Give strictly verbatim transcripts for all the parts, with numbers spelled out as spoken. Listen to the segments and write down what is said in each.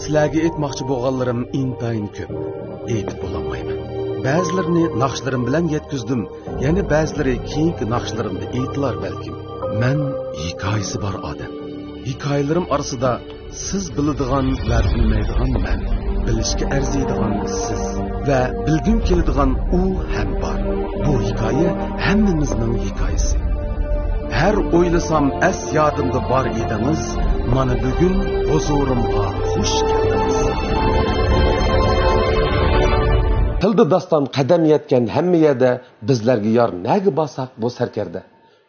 سىلەرگە ئېيتماقچى بولغانلىرىم ئىنتايىن كۆپ. ئېيتىپ بولالمايمەن. بەزىلىرىنى ناخشىلىرىم بىلەن يەتكۈزدۈم، يەنە بەزىلىرى كېيىنكى ناخشىلىرىمدا ئېيتىلار بەلكىم. مەن ھېكايىسى بار ئادەم. ھېكايىلىرىم ئارىسىدا سىز بىلىدىغان ۋە بىلمەيدىغان مەن، بىلىشكە ئەرزىيدىغان سىز ۋە بىلگۈم كېلىدىغان ئۇ ھەم بار. بۇ ھېكايە ھەممىمىزنىڭ ھېكايىسى. ھەر ئويلىسام ئەس يادىمدا بار ئىدىڭىز، مانا بۈگۈن ھۇزۇرۇمغا خۇش كەلدىڭىز. قىلدى داستان قەدەم يەتكەن ھەممە يەردە، بىزلەرگە يار نەگە بارساق بۇ سەركەردە.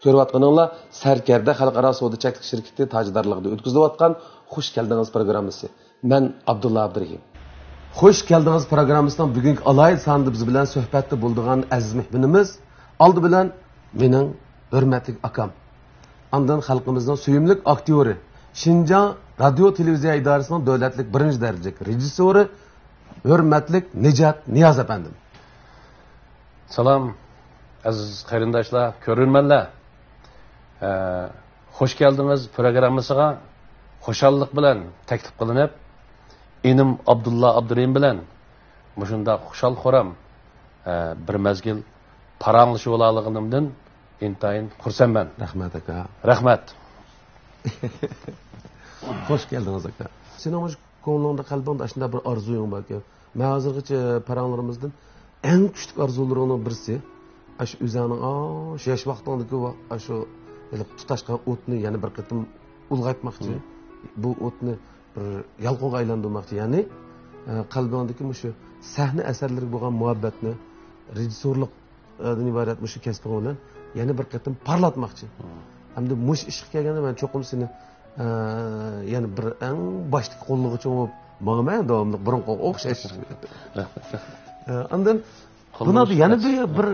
كۆرۈۋاتقىنىڭلار سەركەردە خەلقئارا سودا چەكلىك شىركىتى تاجدارلىقىدا ئۆتكۈزۈلۈۋاتقان خۇش كەلدىڭىز پروگراممىسى. مەن ئابدۇللا ئابدۇرېھىم. خۇش كەلدىڭىز پروگراممىسىنىڭ بۈگۈنكى ئالاھىدە سانىدا بىز بىلەن سۆھبەتتە بولىدىغان ئەزىز مېھمىنىمىز، ئالدى بىلەن مېنىڭ ھۆرمەتلىك ئاكام، ئاندىن خەلقىمىزنىڭ سۆيۈملۈك ئاكتيورى، شىنجاڭ رادىيو تېلېۋىزىيە ئىدارىسىنىڭ دۆلەتلىك بىرىنچى دەرىجىلىك رېژىسسورى، ھۆرمەتلىك نىجات نىياز ئەپەندىم. سالام، ئەزىز قېرىنداشلار، كۆرۈرمەنلەر. ئە، خۇش كەلدىڭىز پروگراممىسىغا خۇشاللىق بىلەن تەكلىپ قىلىنىپ، ئىنىم ئابدۇللا ئابدۇرېھىم بىلەن مۇشۇنداق خۇشال-خۇرام، ئە، بىر مەزگىل پاراڭلىشىۋالالىغىنىمدىن ئىنتايىن خۇرسەنمەن. رەھمەت، ئاكا. رەھمەت. خۇش كەلدىڭىز، ئاكا. سېنىڭ مۇشۇ كۆڭلۈڭدە، قەلبىڭدە ئاشۇنداق بىر ئارزۇيۇڭ باركەن. مەن ھازىرغىچە پاراڭلىرىمىزدىن ئەڭ كۈچلۈك ئارزۇلىرىڭنىڭ بىرسى، ئاشۇ ئۆزۈڭنىڭ، ئاشۇ ياش ۋاقتىڭدىكى ۋا-، ئاشۇ ھېلىقى تۇتاشقان ئوتنى يەنە بىر قېتىم ئۇلغايتماقچى. مم. بۇ ئوتنى بىر يالقۇنغا ئايلاندۇرماقچى. يەنى، ئە، قەلبىڭدىكى مۇشۇ سەھنە ئەسەرلىرىگە بولغان مۇھەببەتنى، رېژىسسورلۇق دىن ئىبارەت مۇشۇ كەسپىڭ بىلەن يەنە بىر قېتىم پارلاتماقچى. مم. ھەمدە مۇشۇ ئىشقا كەلگەندە مەن چوقۇم سېنى، ئە، يەنە بىر ئەڭ باشتىكى قوللىغۇچىڭ بولۇپ ماڭىمەن داۋاملىق بۇرۇنقىغا ئوخشاش. ئە، ئاندىن بۇنىڭدا يەنە بىر، بىر،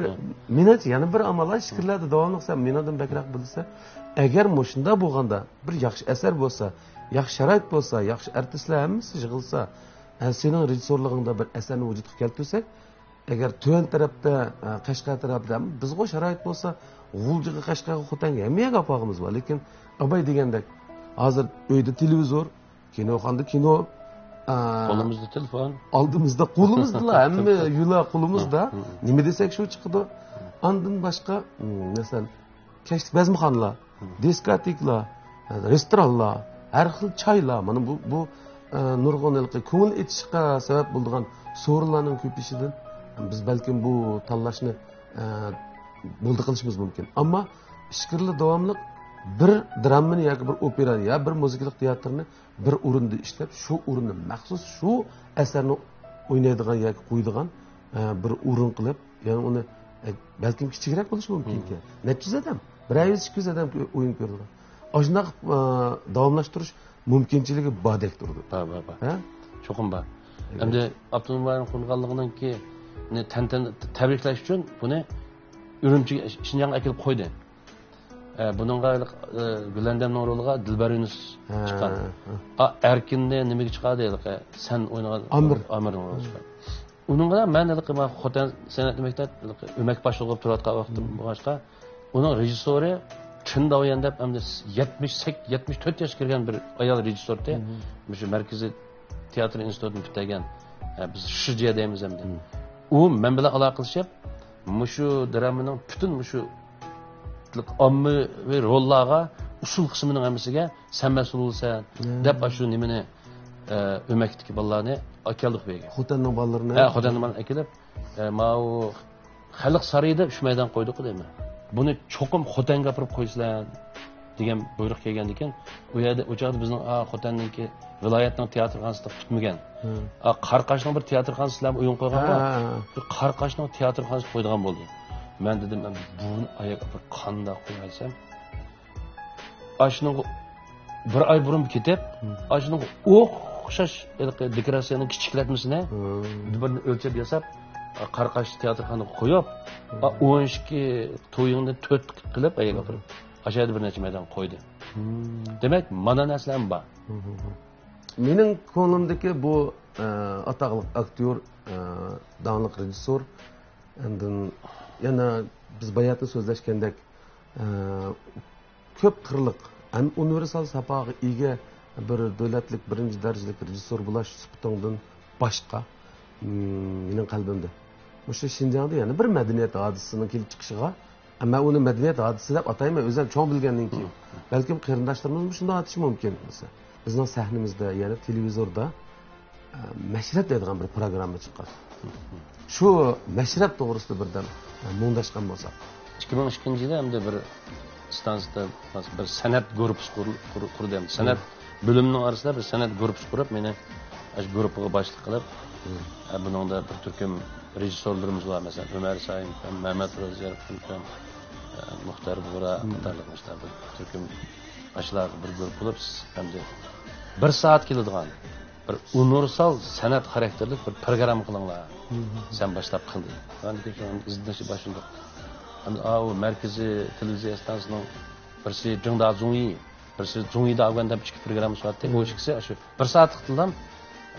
مېنىڭچە يەنە بىر ئامال، ئىچكىرىلەردە داۋاملىق سەن مېنىڭدىن بەكرەك بىلىسەن. ئەگەر مۇشۇنداق بولغاندا، بىر ياخشى ئەسەر بولسا، ياخشى شارائىت بولسا، ياخشى ئارتىسلار ھەممىسى يىغىلسا، ئە، سېنىڭ رېژىسسورلۇقۇڭدا بىر ئەسەرنى ۋۇجۇدقا كەلتۈرسەك، ئەگەر تۆۋەن تەرەپتە، ئە، قەشقەر تەرەپتە بىزغۇ شارائىت بولسا، غۇلجىغا، قەشقەرگە، خوتەنگە، ھەممە يەرگە ئاپارغۇمىز بار. لېكىن ئاباي دېگەندەك، ھازىر ئۆيدە تېلېۋىزور، كىنوخانىدا كىنو، ئە، قولىمىزدا تېلېفون. ئالدىمىزدا، قولىمىزدىلا، ھەممە يۇلا قولىمىزدا. مم، مم. نېمە دېسەك شۇ چىقىدۇ. ئاندىن باشقا، مم، مەسىلەن، كەچلىك بەزمىخانىلار، مم. دىسكوتېكىلار، رېستورانلار، ھەر خىل چايلار، مانا بۇ، بۇ، ئە، نۇرغۇن ھېلىقى كۆڭۈل ئېچىشقا سەۋەب بولىدىغان سورۇنلارنىڭ كۆپىيىشىدىن بىز بەلكىم بۇ تاللاشنى، ئە، بولدى قىلىشىمىز مۇمكىن. ئەمما ئىچكىرىلەر داۋاملىق بىر دراممىنى ياكى بىر ئوپېرانى يا بىر مۇزىكىلىق تىياتىرنى بىر ئورۇندا ئىشلەپ، شۇ ئورۇننى مەخسۇس شۇ ئەسەرنى ئوينايدىغان ياكى قويىدىغان، ئە، بىر ئورۇن قىلىپ، يەنى ئۇنى، ئە، بەلكىم كىچىكرەك بولۇشى مۇمكىنكەن. مم. نەچچە يۈز ئادەم، بىرەر يۈز، ئىككى يۈز ئادەم كۆ-، ئويۇن كۆرىدۇ. ئاشۇنداق، ئە، داۋاملاشتۇرۇش مۇمكىنچىلىكى باردەك تۇرىدۇ. بار، بار، بار. ھە؟ چوقۇم بار. ئەلۋەتتە. ئەمدى ئاپتونوم رايون قۇرۇلغانلىقىنىڭكى تەنتەنە تەبرىكلەش ئۈچۈن بۇنى ئۈرۈمچىگە، شىنجاڭغا ئەكېلىپ قويدى. ئە، بۇنىڭغا، ئە، گۈلەندەمنىڭ رولىغا دىلبەر يۇنۇس ھە، چىققان. ھە. ئا، ئەركىننى نېمىگە چىقاردى ھېلىقى؟ سەن ئوينىغان ئامىر. ئامىرنىڭ رولىغا چىققان. ئۇنىڭغا مەن ھېلىقى ما خوتەن سەنئەت مەكتەپ ھېلىقى ئۆمەك باشلىق بولۇپ تۇرۇۋاتقان ۋاقتىم ھە. بولغاچقا، ئۇنىڭ رېژىسسورى چېن داۋيەن دەپ، ئەمدى يەتمىش سەككىز، يەتمىش تۆت ياشقا كىرگەن بىر ئايال رېژىسسورتى. ھە. مۇشۇ مەركىزىي تىياتىر ئىنستىتۇتىنى پۈتتۈرگەن، ئە، بىز شىجيە دەيمىز ئەمدى. مم. ئۇ مەن بىلەن ئالاقىلىشىپ، مۇشۇ دراممىنىڭ پۈتۈن مۇشۇ ئاممىۋى روللارغا، ئۇسسۇل قىسمىنىڭ ھەممىسىگە سەن مەسئۇل بولىسەن مم. دەپ، ئاشۇ نېمىنى، ئە، ئۆمەكتىكى بالىلارنى ئەكەلدۇق بۇ يەرگە. خوتەننىڭ بالىلىرىنى؟ ھە، خوتەننىڭ بالىلىرىنى ئەكېلىپ، ئە، ماۋۇ خەلق سارىيىدا ئۈچ مەيدان قويدۇق دەيمەن. بۇنى چوقۇم خوتەنگە ئاپىرىپ قويىسىلەر دېگەن بۇيرۇق كەلگەندىكىن، ئۇ يەردە، ئۇ چاغدا بىزنىڭ، ئا، خوتەننىڭكى ۋىلايەتنىڭ تىياتىرخانىسى پۈتمىگەن. ھە. ئا، قاراقاشنىڭ بىر تىياتىرخانىسى سىلەرمۇ ئويۇن قويغانغۇ؟ ھە، ھە، ھە. شۇ قاراقاشنىڭ تىياتىرخانىسى قويىدىغان بولدى. مەن دېدىم، مەن بۇنى ئاياغ ئاپىرىپ قانداق قويايسەن؟ ئاشۇنىڭغا بىر ئاي بۇرۇن كېتىپ، ھە. ئاشۇنىڭغا ئوخشاش ھېلىقى دېكوراتسىيەنىڭ كىچىكلەتمىسىنى ھە. بىر ئۆلچەپ ياساپ، قاراقاش تىياتىرخانىغا قويۇپ، ھە. ئون ئىككى تويۇڭنى تۆت قىلىپ ئەيگە ئاپىرىپ، ئاشۇ يەردە بىر نەچچە مەيدان قويدى. ھە. دېمەك، مانا نەرسىلەرمۇ بار. ھە، ھە، ھە. مېنىڭ كۆڭلۈمدىكى بۇ، ئە، ئاتاقلىق ئاكتيور، ئە، داڭلىق رېژىسسور، ئاندىن يەنە بىز باياتىن سۆزلەشكەندەك، ئە، كۆپ قىرلىق ھەم ئۇنىۋېرسال ساپاغا ئىگە، بىر دۆلەتلىك بىرىنچى دەرىجىلىك رېژىسسور بولاش سۈپىتىڭدىن باشقا، مم، مېنىڭ قەلبىمدە مۇشۇ شىنجاڭدا يەنە بىر مەدەنىيەت ھادىسىسىنىڭ كېلىپ چىقىشىغا، مەن ئۇنى مەدەنىيەت ھادىسىسى دەپ ئاتايمەن، ئۆزۈم چوڭ بىلگەندىن كېيىن. بەلكىم قېرىنداشلىرىمىزمۇ شۇنداق ئاتىشى مۇمكىن. مەسىلەن، بىزنىڭ سەھنىمىزدە، يەنى تېلېۋىزوردا، ئە، مەشرەپ دەيدىغان بىر پروگرامما چىققان. شۇ مەشرەپ توغرىسىدا بىردەم، ئە، مۇڭداشقان بولساق. ئىككى مىڭ ئىككىنچى يىلى ئەمدى بىر ئىستانسىدا بىر سەنئەت گۇرۇپپىسى قۇرۇل-، قۇر-، قۇردى. ئەمدى سەنئەت بۆلۈمىنىڭ ئارىسىدا بىر سەنئەت گۇرۇپپىسى قۇرۇپ، مېنى ئاشۇ گۇرۇپپىغا باشلىق قىلىپ، ئە، بۇنىڭدا بىر تۈركۈم رېژىسسورلىرىمىز بار، مەسىلەن، ئۆمەر سايىم، مەمەت روزىيەر، ئە، مۇختار بۇغرا قاتارلىق مۇشۇنداق بىر تۈركۈم ئاشۇلارغا بىر گۇرۇپپا بولۇپ، سىز ئەمدى بىر سائەت كېلىدىغان بىر ئۇنىۋېرسال سەنئەت خاراكتېرلىك بىر پروگرامما قىلىڭلار. سەن باشلاپ قىلدى. ئاندىن كېيىن شۇ ئىزدىنىشى باشلىدۇق. ئەمدى ئاۋۇ مەركىزىي تېلېۋىزىيە ئىستانسىسىنىڭ بىرسى جىڭدا زۇڭيى، بىرسى زۇڭيىدا گۇەن دەپ ئىككى پروگرامما سۇناتتى. ئۇ ئىككىسى شۇ بىر سائەتلىك تىلدام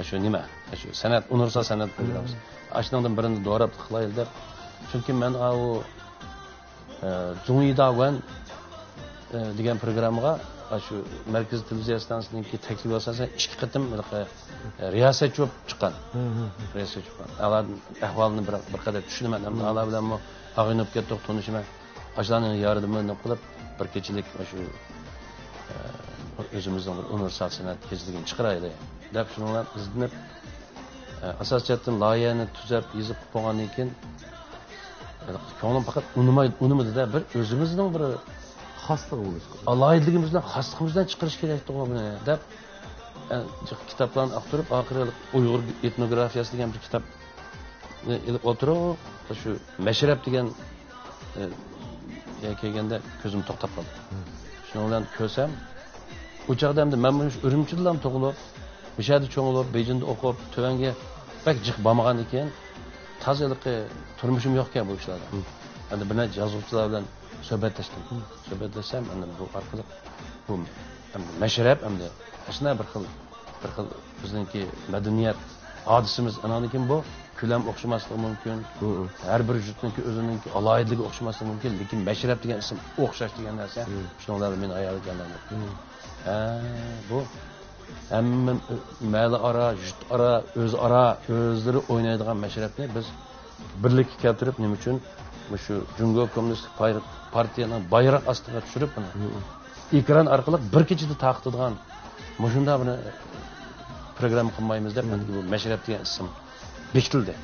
شۇ نېمە، شۇ سەنئەت، ئۇنىۋېرسال سەنئەت پروگراممىسى. ئاشۇنىڭدىن بىرىنى دوراپ قىلايلى دەپ. چۈنكى مەن ئاۋۇ ئە، جۇڭيىدا گۇەن، ئە، دېگەن پروگراممىغا، ئە، شۇ مەركىزىي تېلېۋىزىيە ئىستانسىسىنىڭكى تەكلىپى ئاساسەن ئىككى قېتىم ھېلىقى، ئە، رىياسەتچى بولۇپ چىققان. رىياسەتچى بولۇپ. ئەھۋالىنى بىر، بىر قەدەر چۈشىنىمەن. ئەمدى ئالار بىلەنمۇ ئاغىنىپ كەتتۇق، تونۇشىمەن. ئاشۇلارنىڭ ياردىمىنى قىلىپ، بىر كېچىلىك شۇ، ئە، ئۆزىمىزنىڭ بىر ئۇنىۋېرسال سەنئەت كېچىلىكىنى چىقىرايلى دەپ، شۇنىڭ بىلەن ئىزدىنىپ، ئە، ئاساسىي جەھەتتىن لايىھەنى تۈزەپ، يېزىپ قويغاندىن كېيىن، كۆڭلۈم پەقەت ئۇنىماي-، ئۇنىمىدى-دە، بىر ئۆزىمىزنىڭ بىر خاسلىقى بولۇشى، ئالاھىدىلىكىمىزدىن، خاسلىقىمىزدىن چىقىرىش كېرەكتىغۇ بۇنى، دەپ، ئە، جىق كىتابلارنى ئاختۇرۇپ، ئاخىرى ئۇيغۇر ئېتنوگرافىيەسى دېگەن بىر كىتابنى ئېلىپ ئولتۇرۇپ، شۇ مەشرەپ دېگەن، ئە، يەرگە كەلگەندە كۆزۈم توختاپ قالدى. شۇنىڭ بىلەن كۆرسەم، ئۇ چاغدا ئەمدى مەن مۇشۇ ئۈرۈمچىدىلا تۇغۇلۇپ، مۇشۇ يەردە چوڭ بولۇپ، بېيجىڭدا ئوقۇپ، تۆۋەنگە بەك جىق بارمىغاندىن كېيىن، تازا ھېلىقى تۇرمۇشۇم يوقكەن بۇ ئىشلاردا. ئەمدى بىر نەچچە يازغۇچىلار بىلەن سۆھبەتلەشتىم. سۆھبەتلەشسەم، ئەمدى بۇ ئارقىلىق بۇ ئەمدى مەشرەپ، ئەمدى ئاشۇنداق بىر خىل، بىر خىل بىزنىڭكى مەدەنىيەت ھادىسىمىز، ئاناندىن كېيىن بۇ كۆلەم ئوخشىماسلىقى مۇمكىن. ھەر بىر يۇرتنىڭكى ئۆزىنىڭكى ئالاھىدىلىكى ئوخشىماسلىقى مۇمكىن، لېكىن مەشرەپ دېگەن ئىسىم ئوخشاش دېگەن نەرسە شۇنىڭ بىلەن مېنى ھايالغا كەلدۈردى. ھە، بۇ ھەممە مەھەللە ئارا، يۇرت ئارا، ئۆز ئارا، ئۆزلىرى ئوينايدىغان مەشرەپنى بىز بىرلىككە كەلتۈرۈپ، نېمە ئۈچۈن مۇشۇ جۇڭگو كوممۇنىستىك پاي-، پارتىيەنىڭ بايراق ئاستىغا چۈشۈرۈپ، بۇنى ئېكران ئارقىلىق بىر كېچىدە تارقىتىدىغان مۇشۇنداق بىر پروگرامما قىلمايمىز دەپ، بۇ مەشرەپ دېگەن ئىسىم بېكىتىلدى.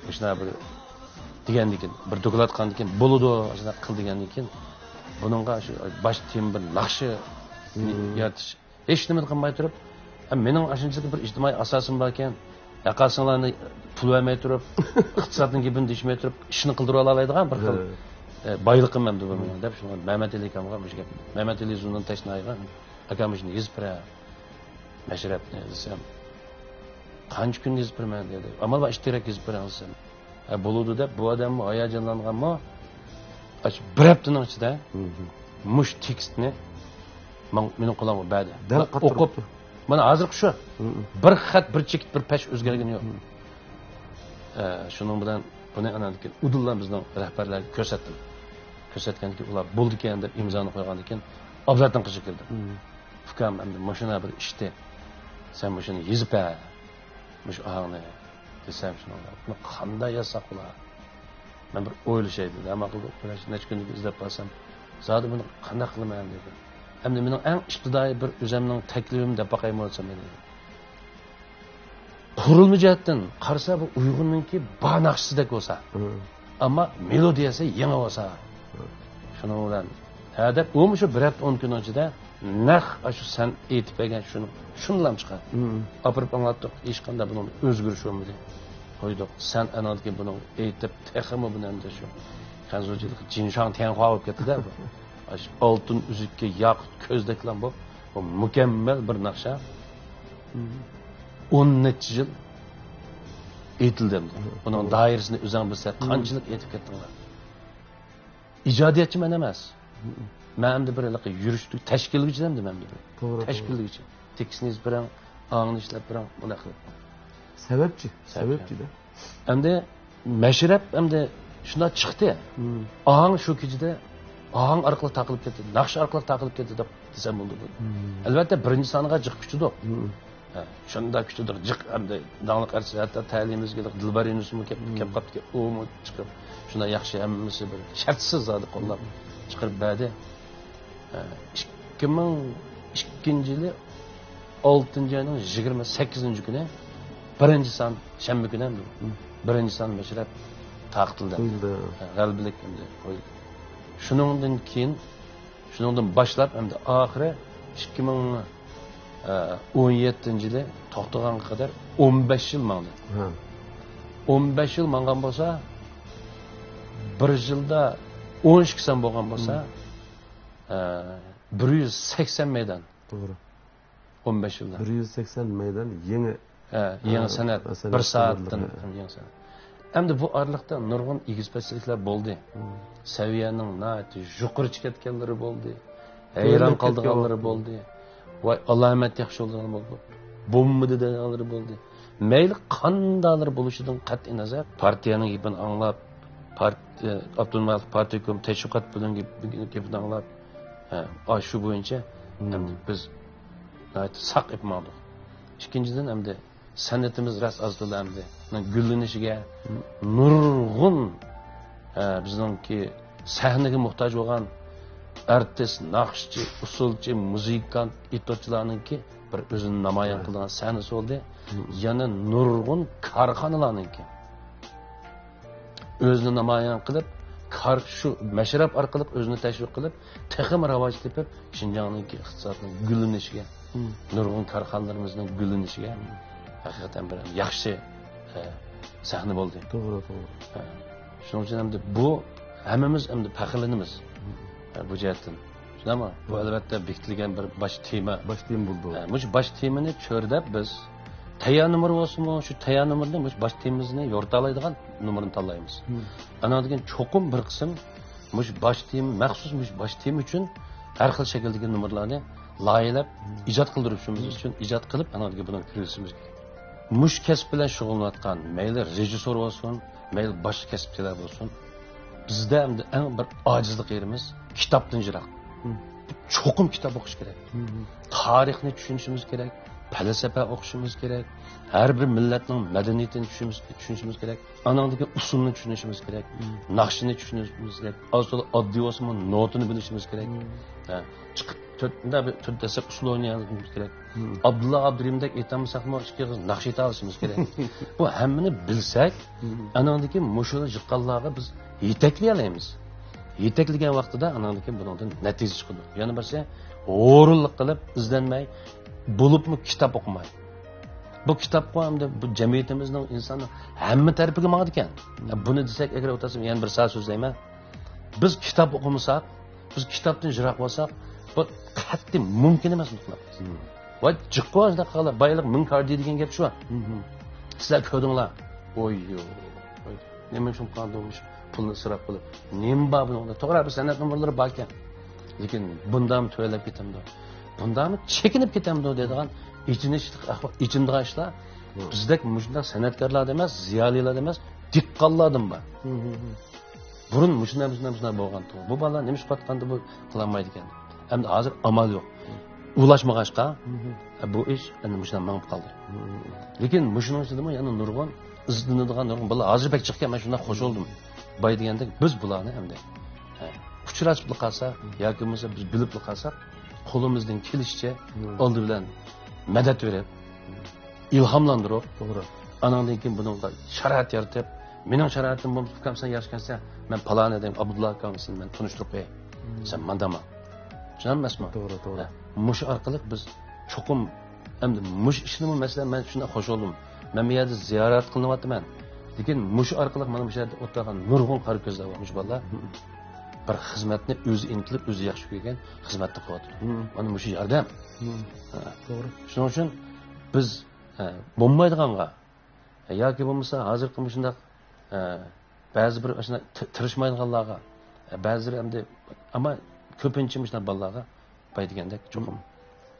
مۇشۇنداق بىر دېگەندىن كېيىن، بىر دوكلات قىلغاندىن كېيىن، بولىدۇ، ئاشۇنداق قىل دېگەندىن كېيىن، بۇنىڭغا شۇ باش تېما بىر ناخشا يارىتىش ھېچ نېمە قىلماي تۇرۇپ، ھە، مېنىڭ ئاشۇنچىلىك بىر ئىجتىمائىي ئاساسىم باركەن، ياقاسىڭلارنى پۇل بەرمەي تۇرۇپ، ئىقتىسادنىڭ گېپىنى دېيىشمەي تۇرۇپ، ئىشنى قىلدۇرۇۋالالايدىغان بىر خىل، ھە. ئە، بايلىقىم ئەمدى بۇ مېنىڭ، دەپ، شۇڭا مەمەت ئەلى ئاكامغا مۇشۇ گەپ، مەمەت ئەلى زۇنۇن تەشنايغا، ئاكام، شۇنى يېزىپ بېرە، مەشرەپنى دېسەم، قانچە كۈندە يېزىپ بېرىمەن دېدى. ئامال بار، ئىتتىرەك يېزىپ بېرىڭ دېسەم، ھە، بولىدۇ دەپ، بۇ ئادەممۇ ھاياجانلانغانمۇ، ئاشۇ بىر ھەپتىنىڭ ئىچىدە مۇشۇ تېكىستنى ماڭ-، مېنىڭ قولۇمغا بەردى. دەل قاتتىق ئوقۇپ، مانا ھازىرقى شۇ. بىر خەت، بىر چېكىت، بىر پەش ئۆزگەرگىنى يوق. ئە، شۇنىڭ بىلەن بۇنى ئاناندىن كېيىن ئۇدۇللا بىزنىڭ رەھبەرلەرگە كۆرسەتتىم. كۆرسەتكەندىن كېيىن ئۇلار بولىدىكەن دەپ ئىمزانى قويغاندىن كېيىن ئابلەتنىڭ قېشىغا كىردىم. ئۇكام، ئەمدى مۇشۇنداق بىر ئىشتى، سەن مۇشۇنى يېزىپ بەر، مۇشۇ ئاھاڭنى. دېسەم، شۇنىڭ بىلەن بۇنى قانداق يازساق بولا؟ مەن بىر ئويلىشاي دېدى. ئەمما قىلدۇق، بىر نەچچە كۈندىن كېيىن ئىزدەپ بارسام، زادى بۇنى قانداق قىلىمەن دېدى. ئەمدى مېنىڭ ئەڭ ئىپتىدائىي بىر ئۆزەمنىڭ تەكلىپىم دەپ باقايمۇ دېسەم، مېنى قۇرۇلما جەھەتتىن قارىسا، بۇ ئۇيغۇرنىڭكى بار ناخشىسىدەك بولسا، ئەمما مېلودىيەسى يېڭى بولسا، شۇنىڭ بىلەن ھە دەپ، ئۇمۇ شۇ بىر ھەپتە، ئون كۈننىڭ ئىچىدە نەق ئاشۇ سەن ئېيتىپ بەرگەن شۇنى، شۇنىلام چىقاردى. ئاپىرىپ ئاڭلاتتۇق، ھېچقانداق بۇنىڭدا ئۆزگىرىش بولمىدى. قويدۇق. سەن ئاناندىن كېيىن بۇنىڭ ئېيتىپ، تېخىمۇ بۇنى ئەمدى شۇ خەنزۇچىلىق جىنشاڭ تيەنخۇا بولۇپ كەتتى-دە بۇ. ئاشۇ ئالتۇن ئۈزۈككە ياقۇت كۆزدەكلام بولۇپ، بۇ مۇكەممەل بىر ناخشا. ئون نەچچە يىل ئېيتىلدى ئەمدى. بۇنىڭ دائىرىسىنى ئۆزۈڭ بىلسەڭ، قانچىلىك ئېيتىپ كەتتىڭلار. ئىجادىيەتچى مەن ئەمەس. مەن ئەمدى بىر ھېلىقى يۈرۈشتۈك تەشكىللىگۈچى ئەمدى مەن بىر. توغرا، توغرا. تەشكىللىگۈچى. تېكىستنى يېزىپ بېرىڭ، ئاڭنى ئىشلەپ بېرىڭ، بۇنداق قىلىپ. سەۋەبچى، سەۋەبچى. سەۋەبچى-دە. ئەمدى مەشرەپ ئەمدى شۇنداق چىقتى. ئاڭ شۇ كېچىدە ئاھاڭ ئارقىلىق تارقىلىپ كەتتى، ناخشا ئارقىلىق تارقىلىپ كەتتى دەپ دېسەم بولىدۇ. مم. ئەلۋەتتە، بىرىنچى سانغا جىق كۈچىدۇق. مم. ھە، شۇنداق كۈچىدۇق، جىق ئەمدى داڭلىق ئارتىس، ھەتتا تەلىيىمىزگە دىلبار يۇنۇسمۇ كەپ، مم. كەپ قاپتىكەن، ئۇمۇ چىقىپ، شۇنداق ياخشى ھەممىسى بىر شەرتسىز زادى قوللاپ مم. چىقىرىپ بەردى. ھە، ئىككى مىڭ ئىككىنچى يىلى ئالتىنچى ئاينىڭ يىگىرمە سەككىزىنچى كۈنى بىرىنچى سان، شەنبە كۈنى ھەم بىرىنچى سان مەشرەپ تارقىتىلدى. قويۇلدى. غەلىبىلىك ئەمدى قويۇلدى. شۇنىڭدىن كېيىن، شۇنىڭدىن باشلاپ ئەمدى ئاخىرى ئىككى مىڭ ئون يەتتىنچى يىلى توختىغانغا قەدەر ئون بەش يىل ماڭدى. ھە. ئون بەش يىل ماڭغان بولسا، بىر يىلدا ئون ئىككى سان بولغان بولسا، ھە. ئە، بىر يۈز سەكسەن مەيدان. توغرا. ئون بەش يىلدا. بىر يۈز سەكسەن مەيدان يېڭى، ھە، يېڭى ھە، سەنئەت. سەنئەت بىر سائەتتىن تۈرلىرى، ھە. يېڭى سەنئەت. ئەمدى بۇ ئارىلىقتا نۇرغۇن ئېگىز-پەسلىكلەر بولدى. مم. سەۋىيەنىڭ ناھايىتى يۇقىرى چىقىپ كەتكەنلىرى بولدى. ھەيران قالىدىغانلىرى بولدى. ۋاي، ئالامەت ياخشى بولىدىغان بولدى. بولمىدى دەيدىغانلىرى بولدى. مەيلى قانداقلىرى بولۇشىدىن قەتئىي نەزەر، پارتىيەنىڭ گېپىنى ئاڭلاپ، پارت-، ئاپتونوم رايونلۇق پارتكوم تەشۋىقات بۆلۈمى گېپ-، گېپىنى ئاڭلاپ، ھە، ئاشۇ بويىچە مم. ئەمدى بىز ناھايىتى ساق ئېلىپ ماڭدۇق. ئىككىنچىدىن، ئەمدى سەنئىتىمىز راست ئازدىلا ئەمدى گۈللىنىشىگە، مم. نۇرغۇن، ھە، بىزنىڭكى سەھنىگە موھتاج بولغان ئارتىس، ناخشىچى، ئۇسسۇلچى، مۇزىكانت، ئېتوتچىلارنىڭكى بىر ئۆزىنى نامايان ھە. قىلىدىغان سەھنىسى بولدى. مم. يەنە نۇرغۇن كارخانىلارنىڭكى ئۆزىنى نامايان قىلىپ، كار-، شۇ مەشرەپ ئارقىلىق ئۆزىنى تەشۋىق قىلىپ، تېخىمۇ راۋاج تېپىپ، شىنجاڭنىڭكى ئىقتىسادنىڭ گۈللىنىشىگە، مم. نۇرغۇن كارخانىلىرىمىزنىڭ گۈللىنىشىگە ھەقىقەتەن بىر ياخشى، ئە، سەھنە بولدى. توغرا، توغرا. ئە، شۇنىڭ ئۈچۈن ئەمدى بۇ ھەممىمىز ئەمدى پەخىرلىنىمىز. مم. ئە، بۇ جەھەتتىن. شۇنداقمۇ؟ بۇ ئەلۋەتتە بېكىتىلگەن بىر باش تېما. باش تېما بولىدۇ. ئە، مۇشۇ باش تېمىنى چۆرىدەپ بىز تەييار نومۇر بولسىمۇ، شۇ تەييار نومۇرنى مۇشۇ باش تېمىمىزنى يورۇتالايدىغان نومۇرنى تاللايمىز. مم. ئاناندىن كېيىن چوقۇم بىر قىسىم مۇشۇ باش تېما، مەخسۇس مۇشۇ باش تېما ئۈچۈن ھەر خىل شەكىلدىكى نومۇرلارنى لايىھەلەپ، مم. ئىجاد قىلدۇرۇشىمىز مم. ئۈچۈن ئىجاد قىلىپ، ئاناندىن كېيىن بۇنى كىرگۈزۈشىمىز كېرەك. مۇشۇ كەسىپ بىلەن شۇغۇللىنىۋاتقان، مەيلى رېژىسسور بولسۇن، مەيلى باشقا كەسىپچىلەر بولسۇن، بىزدە ئەمدى ئەڭ بىر ئاجىزلىق يېرىمىز كىتابتىن يىراق. مم. چوقۇم كىتاب ئوقۇش كېرەك. مم. تارىخنى چۈشىنىشىمىز كېرەك، پەلسەپە ئوقۇشىمىز كېرەك، ھەر بىر مىللەتنىڭ مەدەنىيىتىنى چۈشىنىمىز، چۈشىنىشىمىز كېرەك، ئاناندىن كېيىن ئۇسسۇلنى چۈشىنىشىمىز كېرەك، مم. ناخشىنى چۈشىنىشىمىز كېرەك، ئاز تولا ئاددىي بولسىمۇ نوتىنى بىلىشىمىز كېرەك. مم. ھە، چىقىپ تۆت، مۇنداق بىر تۆت دەسسەپ ئۇسسۇل ئوينىيالىشىمىز كېرەك. مم. ئابدۇللا ئابدۇرېھىمدەك ئېيتالمىساقمۇ، ئىككى ئېغىز ناخشا ئېيتالىشىمىز كېرەك. بۇ ھەممىنى بىلسەك، مم. ئاناندىن كېيىن مۇشۇنى يىغقانلارغا بىز يېتەكلىيەلەيمىز. يېتەكلىگەن ۋاقتىدا ئاناندىن كېيىن بۇنىڭدىن نەتىجە چىقىدۇ. يەنە بىرسى، ھۇرۇنلۇق قىلىپ، ئىزدەنمەي، بولۇپمۇ كىتاب ئوقۇماي. بۇ كىتابقۇ ئەمدى بۇ جەمئىيىتىمىزنىڭ، ئىنساننىڭ ھەممە تەرىپىگە ماڭىدىكەن. مم. بۇنى دېسەك، ئەگەر ئولتۇرسام، يەنە بىر سائەت سۆزلەيمەن. بىز كىتاب ئوقۇمىساق، بىز كىتابتىن يىراق بولساق، بۇ قەتئىي مۇمكىن ئەمەس مۇتلەق. مم. ۋاي، جىققۇ ئاشۇنداق قىلغانلار، بايلىق مىڭ كاردى دېگەن گەپ شۇ. مم. سىلەر كۆردۈڭلار. ئوي، يوق. نېمە ئۈچۈن قالدى مۇشۇ پۇلنى ئىسراپ قىلىپ؟ نېمە بار بۇنىڭدا؟ توغرا، بىر سەنئەت نومۇرلىرى باركەن. لېكىن بۇندامۇ تۆۋەنلەپ كېتەمدۇ؟ بۇندامۇ چېكىنىپ كېتەمدۇ دەيدىغان ئېچىنىشلىق ئەھۋال، ئېچىنىدىغان ئىشلار. مم. بىزدەك مۇشۇنداق سەنئەتكارلاردا ئەمەس، زىيالىيلاردىن ئەمەس، دېھقانلاردىن بار. مم. بۇرۇن مۇشۇنداق، مۇشۇنداق، مۇشۇنداق بولغانتى. بۇ بالىلار نېمە ئىش قىلىۋاتقاندا بۇ قىلالمايدىكەن. ئەمدى ھازىر ئامال يوق. ئۇلاشمىغاچقا، مم. بۇ ئىش ئەمدى مۇشۇنداق مېڭىپ قالدى. مم. لېكىن مۇشۇنىڭ ئىچىدىمۇ يەنە نۇرغۇن ئىزدىنىدىغان نۇرغۇن بالىلار ھازىر بەك جىقكەن، مەن شۇنداق خوش بولدۇم. باي دېگەندەك بىز بۇلارنى ئەمدى، ھە، ئۇچراشىپلا قالسا ياكى بولمىسا بىز بىلىپلا قالساق، قولىمىزدىن كېلىشىچە مم. ئالدى بىلەن مەدەت بېرىپ، ئىلھاملاندۇرۇپ، توغرا. ئاناندىن كېيىن بۇنىڭغا شارائىت يارىتىپ، مېنىڭ شارائىتىم بولمىسا، ئۇكام، سەن ياخشى ئىكەنسەن، مەن پالان ئادەم ئابدۇللا ئاكام سېنى مەن تونۇشتۇرۇپ قوياي. مم. سەن ماندا ماڭ. چۈشەندىڭمۇ؟ توغرا، توغرا. ھە، مۇشۇ ئارقىلىق بىز چوقۇم ئەمدى مۇشۇ ئىشنىمۇ، مەسىلەن، مەن شۇنداق خوش بولدۇم. مەن بۇ يەردە زىيارەت قىلىنىۋاتىمەن. لېكىن مۇشۇ ئارقىلىق مانا مۇشۇ يەردە ئولتۇرغان نۇرغۇن قارا كۆزلەر بار، مۇشۇ بالىلار. مم. بىر خىزمەتنى ئۆزى ئىنتىلىپ، ئۆزى ياخشى كۆرگەن خىزمەتنى قىلىۋاتىدۇ. مم. مانا مۇشۇ ياردەم. مم. ھە. توغرا. شۇنىڭ ئۈچۈن بىز، ھە، بولمايدىغانغا ياكى بولمىسا ھازىرقى مۇشۇنداق، ھە، بەزى بىر ئاشۇنداق تى-، تىرىشمايدىغانلارغا، ھە، بەزىلىرى ئەمدى، ئەمما كۆپىنچە مۇشۇنداق بالىلارغا باي دېگەندەك چوقۇم، مم.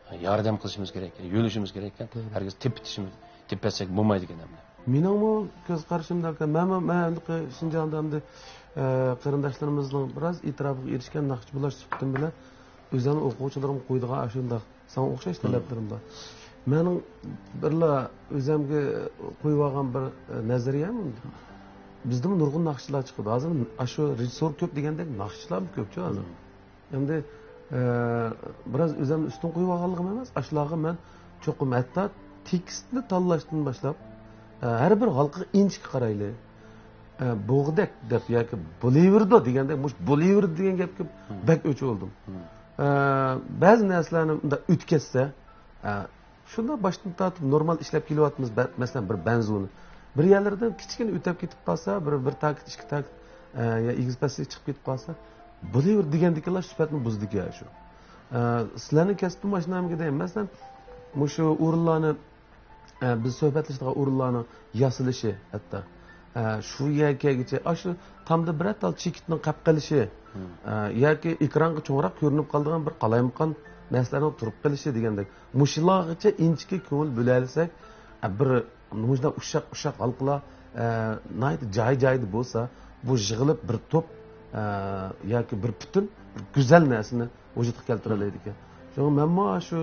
ھە، ياردەم قىلىشىمىز كېرەك، يۆلىشىمىز كېرەك ئىكەن. توغرا. ھەرگىز تېپىتىشىمىز، تېپىۋەتسەك بولمايدىكەن ئەمدى. مېنىڭمۇ كۆز قارىشىمدا، مەنمۇ، مەن شىنجاڭدا ئەمدى، ئە، قېرىنداشلىرىمىزنىڭ بىراز ئېتىراپىغا ئېرىشكەن ناخشىچى بولاش سۈپىتىم بىلەن ئۆزۈمنىڭ ئوقۇغۇچىلىرىمغا قويىدىغان ئاشۇنداق ساڭا ئوخشاش تەلەپلىرىم بار. مېنىڭ بىرلا ئۆزۈمگە قويۇۋالغان بىر، ئە، نەزەرىيەم، بىزدىمۇ نۇرغۇن ناخشىچىلار چىقىدۇ. ھازىر ئاشۇ رېژىسسور كۆپ دېگەندەك ناخشىچىلارمۇ كۆپچۇ ھازىر. ئەمدى، ئە، بىراز ئۆزۈمنى ئۈستۈن قويۇۋالغانلىقىم ئەمەس، ئاشۇلارغا مەن چوقۇم ھەتتا تېكىستنى تاللاشتىن باشلاپ، ئە، ھەر بىر ھالقىغا ئىنچىكە قارايلى. ئە، بوغدەك دەپ ياكى بولۇۋېرىدۇ دېگەندەك، مۇشۇ بولۇۋېرىدۇ دېگەن گەپكە بەك ئۆچ بولدۇم. ئە، بەزى نەرسىلەرنى مۇنداق ئۆتكەزسە، ئە، شۇنداق باشتىن تارتىپ نورمال ئىشلەپ كېلىۋاتىمىز، بە-، مەسىلەن، بىر بەنزۇنى. بىر يەرلىرىدىن كىچىككىنە ئۆتەپ كېتىپ قالسا، بىر، بىر تاكىت، ئىككى تاكىت، ئە، يا ئېگىز پەسلىككە چىقىپ كېتىپ قالسا، بولۇۋېرىدۇ دېگەندىكىنلا سۈپەتنى بۇزىدىكەن شۇ. ئە، سىلەرنىڭ كەسپىمۇ ئاشۇنداقمىكىن دەيمەن. مەسىلەن، مۇشۇ ئورۇنلارنى، ئە، بىز سۆھبەتلىشىدىغان ئورۇنلارنىڭ ياسىلىشى ھەتتا. ئە، شۇ يەرگىچە، ئاشۇ تامدا بىرەر تال چېكىتنىڭ قېلىپ قېلىشى، ئە، ياكى ئېكرانغا چوڭراق كۆرۈنۈپ قالىدىغان بىر قالايمىقان نەرسىلەرنىڭ تۇرۇپ قېلىشى دېگەندەك. مۇشۇلارغىچە ئىنچىكە كۆڭۈل بۆلەلىسەك، ئە، بىر مۇشۇنداق ئۇششاق، ئۇششاق ھالقىلار، ئە، ناھايىتى جايى-جايىدا بولسا، بۇ يىغىلىپ بىر توپ، ئە، ياكى بىر پۈتۈن گۈزەل نەرسىنى ۋۇجۇدقا كەلتۈرەلەيدىكەن. شۇڭا مەنمۇ شۇ،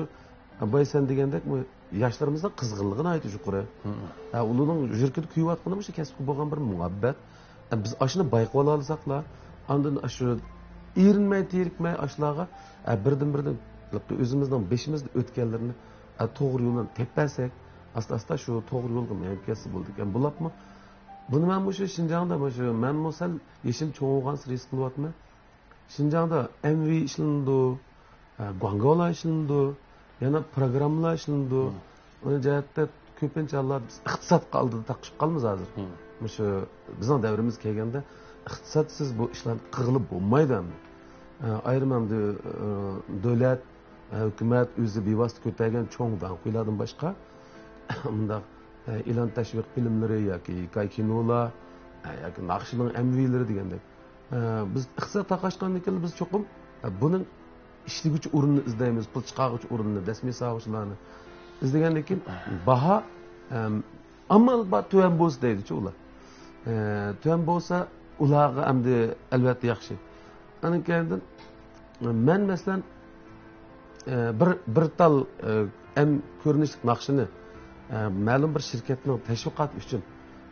ئە، بايا سەن دېگەندەك، بۇ ياشلىرىمىزنىڭ قىزغىنلىقى ناھايىتى يۇقىرى. ھە، ئۇلارنىڭ يۈرىكىدە كۆيۈۋاتقىنى مۇشۇ كەسىپكە بولغان بىر مۇھەببەت. ھە، بىز ئاشۇنى بايقىۋالالىساقلا، ئاندىن ئاشۇ ئېرىنمەي، تېرىكمەي ئاشۇلارغا، ھە، بىردىن-بىردىن ئۆزىمىزنىڭ بېشىمىزدا ئۆتكەنلىرىنى، ھە، توغرا يولنى تېپىپ بەرسەك، ئاستا-ئاستا شۇ توغرا يولغا مېڭىپ كەتسە بولىدىكەن. بولۇپمۇ، بۇنى مەن مۇشۇ شىنجاڭدا، مۇشۇ مەنمۇ سەل يېشىم چوڭ بولغانسېرى ھېس قىلىۋاتىمەن. شىنجاڭدا ئەمۋى ئىشلىنىدۇ، ئە، گۇاڭگاۋلار ئىشلىنىدۇ، يەنە پروگراممىلار ئىشلىنىدۇ. ئۇنى جەھەتتە كۆپىنچە ھاللاردا بىز ئىقتىسادقا ئالدىدا تاقىشىپ قالىمىز ھازىر. مۇشۇ بىزنىڭ دەۋرىمىزگە كەلگەندە ئىقتىسادسىز بۇ ئىشلارنى قىلغىلى بولمايدۇ ئەمدى. ئە، ئايرىم ئەمدى، ئە، دۆلەت، ئە، ھۆكۈمەت ئۆزى بىۋاسىتە كۆتەرگەن چوڭ داڭقۇيلاردىن باشقا، مۇنداق، ئە، ئېلان تەشۋىق فىلىملىرى ياكى ھېكايە كىنولار، ئە، ياكى ناخشىنىڭ ئەمۋىلىرى دېگەندەك. ئە، بىز ئىقتىساد تاقاشقاندىن كېيىن بىز چوقۇم، ئە، بۇنىڭ ئىشلىگۈچى ئورنىنى ئىزدەيمىز، پۇل چىقارغۇچى ئورنىنى، دەسمىي ساغۇچىلارنى ئىزدىگەندىن كېيىن باھا، ئەم، ئامال بار تۆۋەن بولسا دەيدىچۇ ئۇلار. ئە، تۆۋەن بولسا ئۇلارغا ئەمدى ئەلۋەتتە ياخشى. ئاندىن كېيىن مەن مەسىلەن، ئە، بىر، بىر تال، ئە، ئەم كۆرۈنۈشلۈك ناخشىنى، ئە، مەلۇم بىر شىركەتنىڭ تەشۋىقاتى ئۈچۈن،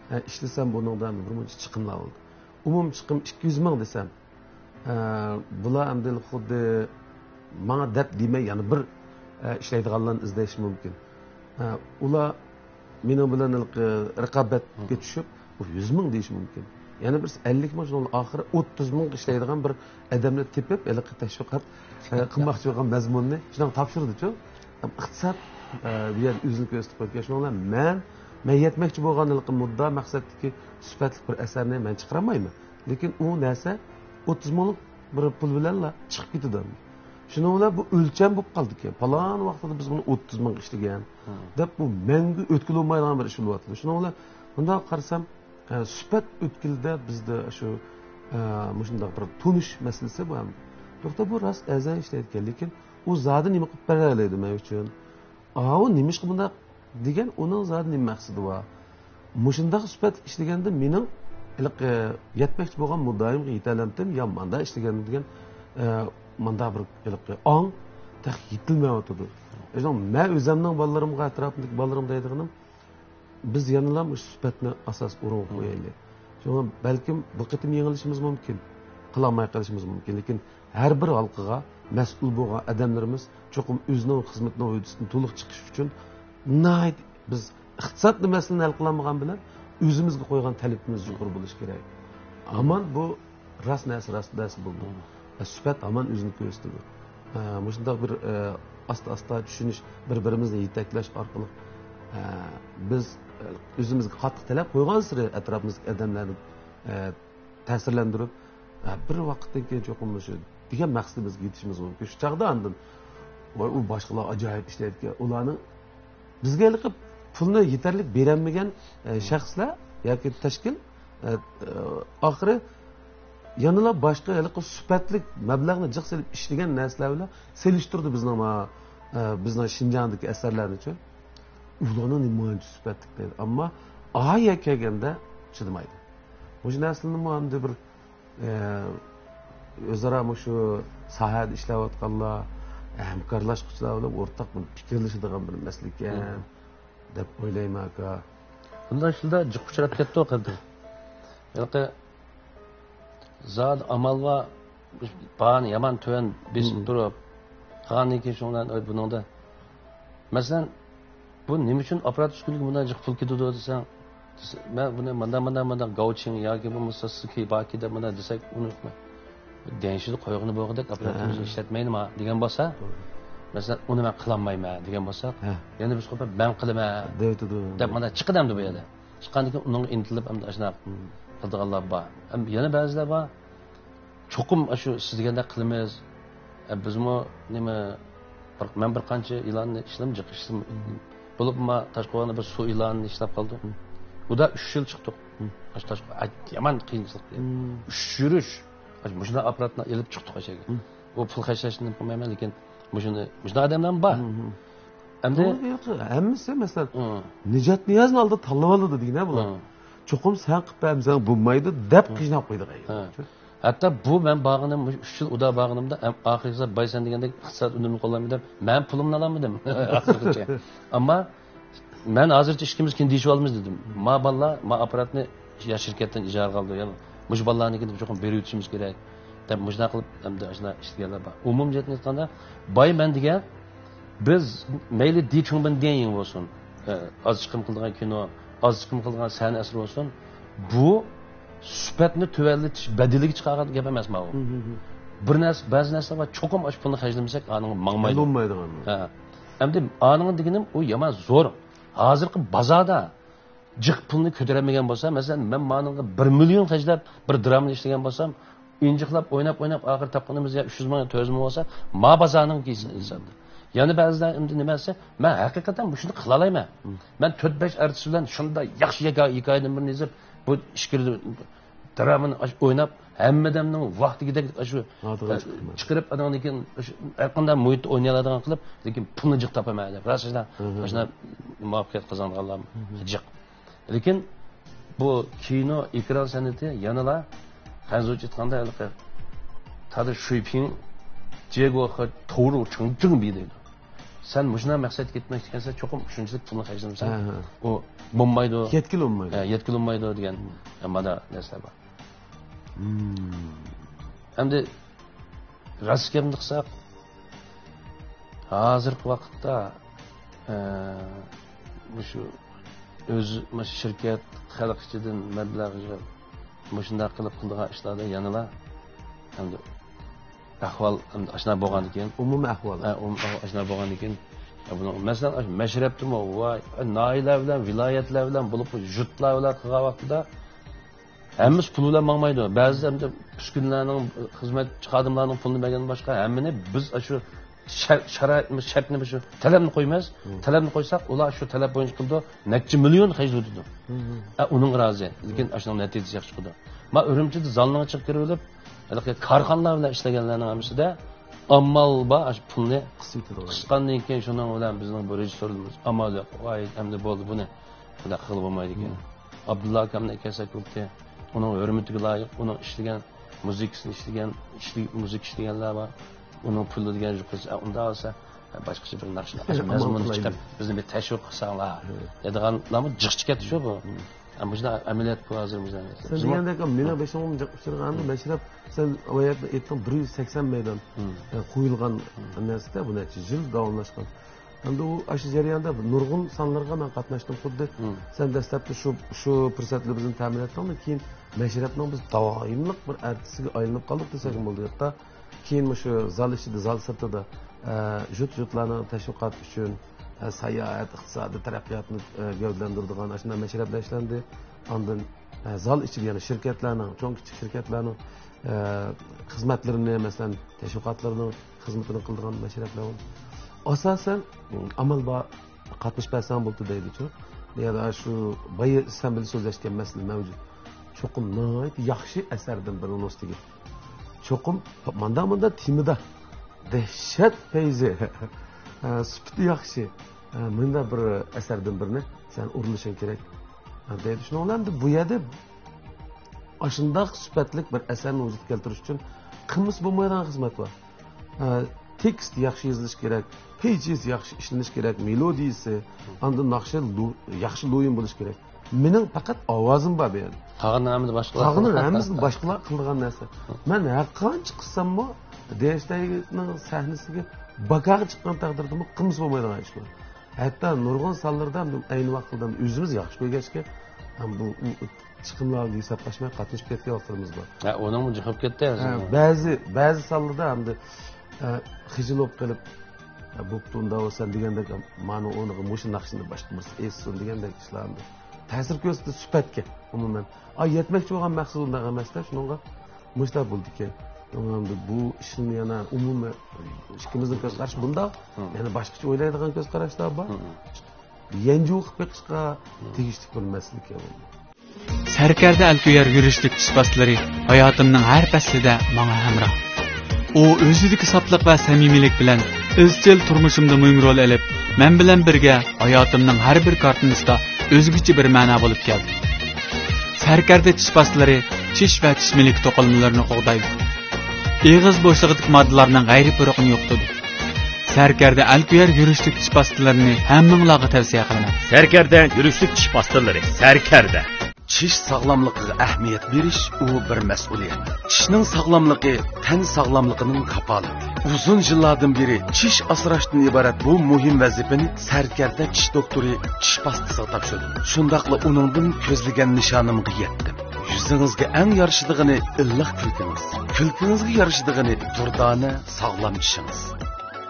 ئە، ئىشلىسەم بۇنىڭدا بىر مۇنچە چىقىملار بولدى. ئومۇمىي چىقىم ئىككى يۈز مىڭ دېسەم، ئە، بۇلار ئەمدى خۇددى ماڭا دەپ دېمەي، يەنە بىر، ئە، ئىشلەيدىغانلارنى ئىزدەشى مۇمكىن. ئە، ئۇلار مېنىڭ بىلەن ھېلىقى رىقابەتكە چۈشۈپ، ئۇ يۈز مىڭ دېيىشى مۇمكىن. يەنە بىرسى ئەللىك مىڭ، شۇنىڭ ئاخىرى ئوتتۇز مىڭغا ئىشلەيدىغان بىر ئادەمنى تېپىپ، ھېلىقى تەشۋىقات، ئە، قىلماقچى بولغان مەزمۇننى شۇنداق تاپشۇرىدىچۇ. ئىقتىساد، ئە، بۇ يەردە ئۆزىنى كۆرسىتىپ قويدىكەن. شۇنىڭ بىلەن مەن، مەن يەتمەكچى بولغان ھېلىقى مۇددىئا مەقسەتتىكى سۈپەتلىك بىر ئەسەرنى مەن چىقىرالمايمەن. لېكىن ئۇ نەرسە ئوتتۇز مىڭلۇق بىر پۇل بىلەنلا چىقىپ كېتىدۇ. شۇنىڭ بىلەن بۇ ئۆلچەم بولۇپ قالىدىكەن. پالان ۋاقتىدا بىز بۇنى ئوتتۇز مىڭغا ئىشلىگەن دەپ، بۇ مەڭگۈ ئۆتكىلى بولمايدىغان بىر ئىش بولۇۋاتىدۇ. شۇنىڭ بىلەن مۇنداق قارىسام، ئە، سۈپەت ئۆتكىلىدە بىزدە شۇ، ئە، مۇشۇنداق بىر تونۇش مەسىلىسى بار. توغرا، بۇ راست ئەرزان ئىشلەيدىكەن، لېكىن ئۇ زادى نېمە قىلىپ بېرەلەيدۇ مەن ئۈچۈن؟ ئاۋۇ نېمىشقا بۇنداق دېگەن، ئۇنىڭ زادى نېمە مەقسىتى بار؟ مۇشۇنداق سۈپەت ئىشلىگەندە مېنىڭ ھېلىقى يەتمەكچى بولغان مۇددىئامغا يېتەلەمتىم يا ماندا ئىشلىگەندە دېگەن، ئە، مانداق بىر ھېلىقى ئاڭ تېخى يېتىلمەيۋاتىدۇ. شۇڭا مەن ئۆزۈمنىڭ بالىلىرىمغا، ئەتراپىمدىكى بالىلىرىمغا دەيدىغىنىم، بىز يەنىلا مۇشۇ سۈپەتنى ئاساس ئورۇنغا قويايلى. شۇڭا بەلكىم بۇ قېتىم يېڭىلىشىمىز مۇمكىن، قىلالماي قېلىشىمىز مۇمكىن، لېكىن ھەر بىر ھالقىغا مەسئۇل بولغان ئادەملىرىمىز چوقۇم ئۆزىنىڭ خىزمىتىنىڭ ھۆددىسىدىن تولۇق چىقىش ئۈچۈن ناھايىتى، بىز ئىقتىسادنى مەسىلىنى ھەل قىلالمىغان بىلەن ئۆزىمىزگە قويغان تەلىپىمىز يۇقىرى بولۇشى كېرەك. ھامان بۇ راست نەرسە، راست نەرسە بولىدۇ. ۋە سۈپەت ھامان ئۆزىنى كۆرسىتىدۇ. ئە، مۇشۇنداق بىر، ئە، ئاستا-ئاستا چۈشىنىش، بىر-بىرىمىزنى يېتەكلەش ئارقىلىق، ئە، بىز، ئە، ئۆزىمىزگە قاتتىق تەلەپ قويغانسېرى ئەتراپىمىزدىكى ئادەملەرنى، ئە، تەسىرلەندۈرۈپ، ئە، بىر ۋاقىتتىن كېيىن چوقۇم مۇشۇ دېگەن مەقسىتىمىزگە يېتىشىمىز مۇمكىن. شۇ چاغدا ئاندىن، ۋاي، ئۇ باشقىلار ئاجايىپ ئىشلەيدىكەن، ئۇلارنىڭ بىزگە ھېلىقى پۇلنى يېتەرلىك بېرەلمىگەن، ئە، شەخسلەر ياكى تەشكىل، ئە، ئە، ئاخىرى يەنىلا باشقا ھېلىقى سۈپەتلىك مەبلەغنى جىق سېلىپ ئىشلىگەن نەرسىلەر بىلەن سېلىشتۇرىدۇ بىزنىڭ ما-، ئە، بىزنىڭ شىنجاڭدىكى ئەسەرلەرنىچۇ. ئۇلارنىڭ نېمانچە سۈپەتلىك دەيدۇ. ئەمما غايەگە كەلگەندە چىدىمايدۇ. مۇشۇ نەرسىلەرنىمۇ ئەمدى بىر، ئە، ئۆزئارا مۇشۇ ساھەدە ئىشلەۋاتقانلار، ھەمكارلاشقۇچىلار بىلەن ئورتاق بىر پىكىرلىشىدىغان بىر مەسىلە ئىكەن، مم، دەپ ئويلايمەن، ئاكا. بۇنداق ئىشلاردا جىق ئۇچراپ كەتتۇق ئەمدى. ھېلىقى زادى ئامال بار، بارنى يامان تۆۋەن بېسىپ، مم، تۇرۇپ، قالغاندىن كېيىن شۇنىڭ بىلەن، ئاي، بۇنىڭدا، مەسىلەن، بۇ نېمە ئۈچۈن ئاپپارات ئۈسكۈنىگە بۇنداق جىق پۇل كېتىدۇ دېسەڭ، مەن بۇنى مانداق، مانداق، مانداق گاۋچىڭ ياكى بولمىسا سىكى باكى دەپ مۇنداق دېسەك، ئۇنى دېڭىشىدا قويغىنى بولغۇدەك ئاپپاراتىمىزنى، ھە، ئىشلەتمەيلىما دېگەن بولسا، توغرا، مەسىلەن، ئۇنى مەن قىلالمايمەن دېگەن بولساق، ھە، يەنە بىز قوپۇپ مەن قىلىمەن دەۋېتىدۇ، دەپ مانا چىقىدۇ ئەمدى بۇ يەردە. چىققاندىن كېيىن ئۇنىڭغا ئىنتىلىپ ئەمدى ئاشۇنداق، مم، قىلىدىغانلار بار. ئەم، يەنە بەزىلەر بار، چوقۇم ئاشۇ سىز دېگەندەك قىلىمىز. ئە، بىزمۇ نېمە، بىر، مەن بىر قانچە ئېلاننى ئىشلىدىم، جىق ئىشلىدىم. مم. بولۇپمۇ تاشقى بىر سۇ ئېلانىنى ئىشلەپ قالدۇق. مم. ئۇدا ئۈچ يىل چىقتۇق. مم. ئاشۇ تاشقى، ئە، يامان قىيىنچىلىق. مم. ئۈچ يۈرۈش. ئاشۇ مۇشۇنداق ئاپپاراتنى ئېلىپ چىقتۇق ئاشۇ يەرگە. مم. ئۇ پۇل خەجلەشنى قىلمايمەن، لېكىن مۇشۇنى، مۇشۇنداق ئادەملەرمۇ بار. مم. ئەمدى توغرا، ياق، ھەممىسى، مەسىلەن، مم، نىجات نىيازنى ئالدىدا تاللاپ ئالىدۇ دېگىنە بۇلار. مم. چوقۇم سەن قىلىپ بەرمىسەڭ بولمايدۇ دەپ، مم، قىيناپ قويىدىغان. ھە. ھەتتا بۇ مەن بارغىنىم، مۇشۇ ئۈچ يىل ئۇدا بارغىنىمدا، ئەم، ئاخىرقى سەت باي سەن دېگەندەك ئىقتىساد ئۈنۈمىنى قوللايمەن دەپ، مەن پۇلۇمنى ئالالمىدىم ئاخىرغىچە. ئەمما مەن ھازىرچە ئىككىمىز كېيىن دېيىشىۋالىمىز دېدىم. ما بالىلار، ما ئاپپاراتنى يا شىركەتتىن ئىجارىگە ئالىدۇ، يا مۇشۇ بالىلارنىڭكىنى چوقۇم بېرىۋېتىشىمىز كېرەك دەپ مۇشۇنداق قىلىپ ئەمدى ئاشۇنداق ئىشلىگەنلەر بار. ئومۇمىي جەھەتتىن ئېيتقاندا، باي مەن دېگەن، بىز مەيلى دى چۇڭبىن دېگەن يېڭى بولسۇن، ئە، ئاز چىقىم قىلىدىغان كىنو، ئاز چىقىم قىلىدىغان سەھنە ئەسىرى بولسۇن، بۇ سۈپەتنى تۆۋەنلىتىش بەدىلىگە چىقارغان گەپ ئەمەس ماۋۇ. مم، مم، مم. بىر نەرسە، بەزى نەرسىلەر بار، چوقۇم ئاشۇ پۇلنى خەجلىمىسەك، ئانىڭغا ماڭمايدۇ. بولمايدىغان. ھە. ئەمدى ئانىڭغا دېگىنىم، ئۇ يامان زور. ھازىرقى بازاردا جىق پۇلنى كۆتۈرەلمىگەن بولسا، مەسىلەن، مەن مانىڭغا بىر مىليون خەجلەپ بىر درامىنى ئىشلىگەن بولسام، ئىنجىقلاپ، ئويناپ، ئويناپ، ئاخىرى تاپقىنىمىز يا ئۈچ يۈز مىڭ، تۆت يۈز مىڭ بولسا، ما بازارنىڭكى ھېسابتا. يەنە بەزىلەر ئەمدى نېمە دېسە، مەن ھەقىقەتەن مۇشۇنى قىلالايمەن. مم. مەن تۆت بەش ئارتىس بىلەن شۇنداق ياخشى ھېكايە-، ھېكايىدىن بىرنى يېزىپ، بۇ ئىچكىرى درامىنى ئاش-، ئويناپ، ھەممە ئادەمنىڭ ۋاقتىدەك ئاشۇ، ناتوغرا ئە، چىقىپتۇ. چىقىرىپ، ئانىڭدىن كېيىن ئاشۇ ھەر قانداق مۇھىتتا ئوينىيالىدىغان قىلىپ، لېكىن پۇلنى جىق تاپىمەن دەپ. راست، ئاشۇنداق، مم، مۇۋەپپەقىيەت قازانغانلار، مم، جىق. لېكىن بۇ كىنو، ئېكران سەنئىتى يەنىلا خەنزۇچە ئېيتقاندا ھېلىقى تادە شۈيپىڭ جيېگو خې توۋرۇ چىڭ جىڭ بى دەيدۇ. سەن مۇشۇنداق مەقسەتكە يەتمەكچى ئىكەنسەن، چوقۇم شۇنچىلىك پۇلنى خەجلىمىسەڭ، ھە، ھە، ئۇ بولمايدۇ. يەتكىلى بولمايدۇ. ھە، يەتكىلى بولمايدۇ دېگەن، ھە، مانا نەرسىلەر بار. مم. ئەمدى راست گەپنى قىلساق، ھازىرقى ۋاقىتتا، ئە، مۇشۇ ئۆز، مۇشۇ شىركەت خەلق ئىچىدىن مەبلەغ يىغىپ، مۇشۇنداق قىلىپ قىلىدىغان ئىشلاردا يەنىلا ئەمدى ئەھۋال ئەمدى ئاشۇنداق بولغاندىن كېيىن، ئومۇمىي ئەھۋال. ئە، ئوم-، ئاشۇنداق بولغاندىن كېيىن، ئە، بۇنىڭ، مەسىلەن، ئاشۇ مەشرەپتىمۇ، ۋاي، ناھىيەلەر بىلەن، ۋىلايەتلەر بىلەن بولۇپ، يۇرتلار بىلەن قىلغان ۋاقتىدا ھەممىسى پۇل بىلەن ماڭمايدۇ. بەزىدە ئەمدى ئۈسكۈنىلەرنىڭ، خىزمەت خادىملارنىڭ پۇلىنى بەرگەندىن باشقا ھەممىنى بىز ئاشۇ شەر-، شارائىتنى، شەرتنى، شۇ تەلەپنى قويىمىز. مم. تەلەپنى قويساق، ئۇلار شۇ تەلەپ بويىچە قىلىدۇ. نەچچە مىليون خەجلىۋېتىدۇ. مم. ئە، ئۇنىڭغا رازى. لېكىن ئاشۇنىڭ نەتىجىسى ياخشى چىقىدۇ. ما ئۈرۈمچىدە زالنىڭ چىقىپ كىرىۋېلىپ، ھېلىقى كارخانىلار بىلەن ئىشلىگەنلەرنىڭ ھەممىسىدە ئامال بار، ئاشۇ پۇلنى قىسىۋېتىدىغان. قىسقاندىن كېيىن شۇنىڭ بىلەن بىزنىڭ بۇ رېژىسسورلىرىمىز ئامال يوق. ۋاي، ئەمدى بولدى، بۇنى بۇنداق قىلغىلى بولمايدىكەن. مم. ئابدۇللا ئاكامنى ئەكەلسەك بولدى. ئۇنىڭ ھۆرمىتىگە لايىق، ئۇنىڭ ئىشلىگەن مۇزىكىسىنى ئىشلىگەن، ئىشلىگەن، مۇزىكا ئىشلىگەنلەر بار. ئۇنىڭ پۇلى دېگەن يوق. ئۇندا ئالسا، باشقىچە بىر ناخشا، مەزمۇننى چىقىرىپ، بىزنى بىر تەشۋىق قىلساڭلار، ھە، دەيدىغانلارمۇ جىق چىقىپ كەتتى شۇ بۇ. مم. ھە، مۇشۇنداق ئەمەلىيەت بۇ ھازىر مۇشۇنداق. سەن دېگەندەك، مېنىڭ بېشىمغىمۇ جىق ئۇچرىغان مەشرەپ، سەن ئايەتنى ئېيتتىڭ، بىر يۈز سەكسەن مەيدان، مم، ئە، قويۇلغان، مم، نەرسىدە، بۇ نەچچە يىل داۋاملاشقان. ئەمدى ئۇ ئاشۇ جەرياندا نۇرغۇن سانلارغا مەن قاتناشتىم. خۇددى، مم، سەن دەسلەپتە شۇ، شۇ پۇرسەتلەر بىزنى تەمىن ئەتتىڭ، كېيىن مەشرەپنىڭ بىز داۋاملىق بىر ئەرتىسىگە ئايلىنىپ قالدۇق دېسەكمۇ بولىدۇ. ھەتتا كېيىن مۇشۇ زال ئىچىدە، زال سىرتىدا، ئە، يۇرت-يۇرتلارنىڭ تەشۋىقاتى ئۈچۈن، ئە، ساياھەت، ئىقتىسادىي تەرەققىياتنى، ئە، گەۋدىلەندۈرىدىغان ئاشۇنداق مەشرەپلەر ئىشلەندى. ئاندىن، ئە، زال ئىچىدە يەنە شىركەتلەرنىڭ، چوڭ كىچىك شىركەتلەرنىڭ، ئە، خىزمەتلىرىنى، مەسىلەن، تەشۋىقاتلىرىنىڭ خىزمىتىنى قىلىدىغان مەشرەپلەر بولدى. ئاساسەن، ئامال بار، قاتنىشىپ بەرسەڭ بولدى دەيدىچۇ. يا شۇ بايا سەن بىلەن سۆزلەشكەن مەسىلە مەۋجۇت. چوقۇم ناھايىتى ياخشى ئەسەردىن بىرنىڭ ئۈستىگە چوقۇم ماندا ماندا تېمىدا دەھشەت پەيزى، ئە، سۈپىتى ياخشى، ئە، مۇنداق بىر ئەسەردىن بىرنى سەن ئورۇنلىشىڭ كېرەك. دەيدۇ. شۇنىڭ بىلەن بۇ يەردە ئاشۇنداق سۈپەتلىك بىر ئەسەرنى ۋۇجۇدقا كەلتۈرۈش ئۈچۈن قىلمىسا بولمايدىغان خىزمەت بار. ئە، تېكىست ياخشى يېزىلىشى كېرەك، پېيجىس ياخشى ئىشلىنىشى كېرەك، مېلودىيىسى، ئاندىن ناخشا لۇ-، ياخشى لويۇن بولۇشى كېرەك. مېنىڭ پەقەت ئاۋازىم بار بۇ يەردە. قالغىنىنى ھەممىسى باشقىلار. قالغىنىنى ھەممىسىنى باشقىلار قىلىدىغان نەرسە. مەن ھەر قانچە قىلساممۇ، دېيەشتەينىڭ سەھنىسىگە باكاغا چىققان تەقدىردىمۇ قىلمىسا بولمايدىغان ئىش بۇ. ھەتتا نۇرغۇن سانلىرىدا ئەينى ۋاقىتتا ئۆزىمىز ياخشى كۆرگەچكە، ھەم بۇ، ئۇ چىقىملارنى ھېسابلاشماي قاتنىشىپ كەتكەن ۋاقىتلىرىمىز بار. ھە، ئۇنىڭمۇ جىقىپ كەتتى ھە، ھەزىر. بەزى، بەزى سانلىرىدا ھەمدە، ھە، خىجىل بولۇپ قېلىپ، ھە، بوپتۇ، ئۇنداق بولسا دېگەندەك، مانا ئورنىغا مۇشۇ ناخشىنى باشقىمىز ئېيتسۇن دېگەندەك ئىشلار ھەمدە تەسىر كۆرسىتىدۇ سۈپەتكە ئومۇمەن. ئا، يەتمەكچى بولغان مەقسەت ئۇنداق ئەمەس-دە، شۇنىڭغا مۇشۇنداق بولىدىكەن. ئەمدى بۇ ئىشنى يەنە ئومۇمىي ئىككىمىزنىڭ كۆز قارىشى بۇنداق، مم. يەنە باشقىچە ئويلايدىغان كۆز قاراشلار بار. مم. يەنجۈ قىلىپ بېقىشقا مم. تېگىشلىك بىر مەسىلە ئىكەن. سەركەردە ئەلكۆيەر يۈرۈشلۈك چىش پاستىلىرى ھاياتىمنىڭ ھەر پەسلىدە ماڭا ھەمراھ. ئۇ ئۆزىدىكى ساپلىق ۋە سەمىمىيلىك بىلەن ئىزچىل تۇرمۇشۇمدا مۇھىم رول ئېلىپ، مەن بىلەن بىرگە ھاياتىمنىڭ ھەر بىر كارتىنىسىدا ئۆزگىچە بىر مەنە بولۇپ كەلدى. سەركەردە چىش پاستىلىرى چىش ۋە چىش مىلىكى توقۇلمىلىرىنى قوغدايدۇ. ئېغىز بوشلۇقىدىكى ماددىلارنىڭ غەيرىي پۇرىقىنى يوقىتىدۇ. سەركەردە ئەلكۆيەر يۈرۈشلۈك چىش پاستىلىرىنى ھەممىڭلارغا تەۋسىيە قىلىمەن. سەركەردە يۈرۈشلۈك چىش پاستىلىرى. سەركەردە. چىش ساغلاملىقىغا ئەھمىيەت بېرىش، ئۇ بىر مەسئۇلىيەت. چىشنىڭ ساغلاملىقى تەن ساغلاملىقىنىڭ كاپالىتى. ئۇزۇن يىللاردىن بېرى چىش ئاسراشتىن ئىبارەت بۇ مۇھىم ۋەزىپىنى سەركەردە چىش دوختۇرى چىش پاستىسىغا تاپشۇردۇم. شۇنداقلا ئۇنىڭدىن كۆزلىگەن نىشانىمغا يەتتىم. يۈزىڭىزگە ئەڭ يارىشىدىغىنى ئىللىق كۈلكىڭىز. كۈلكىڭىزگە يارىشىدىغىنى دۇردانە، ساغلام چىشىڭىز.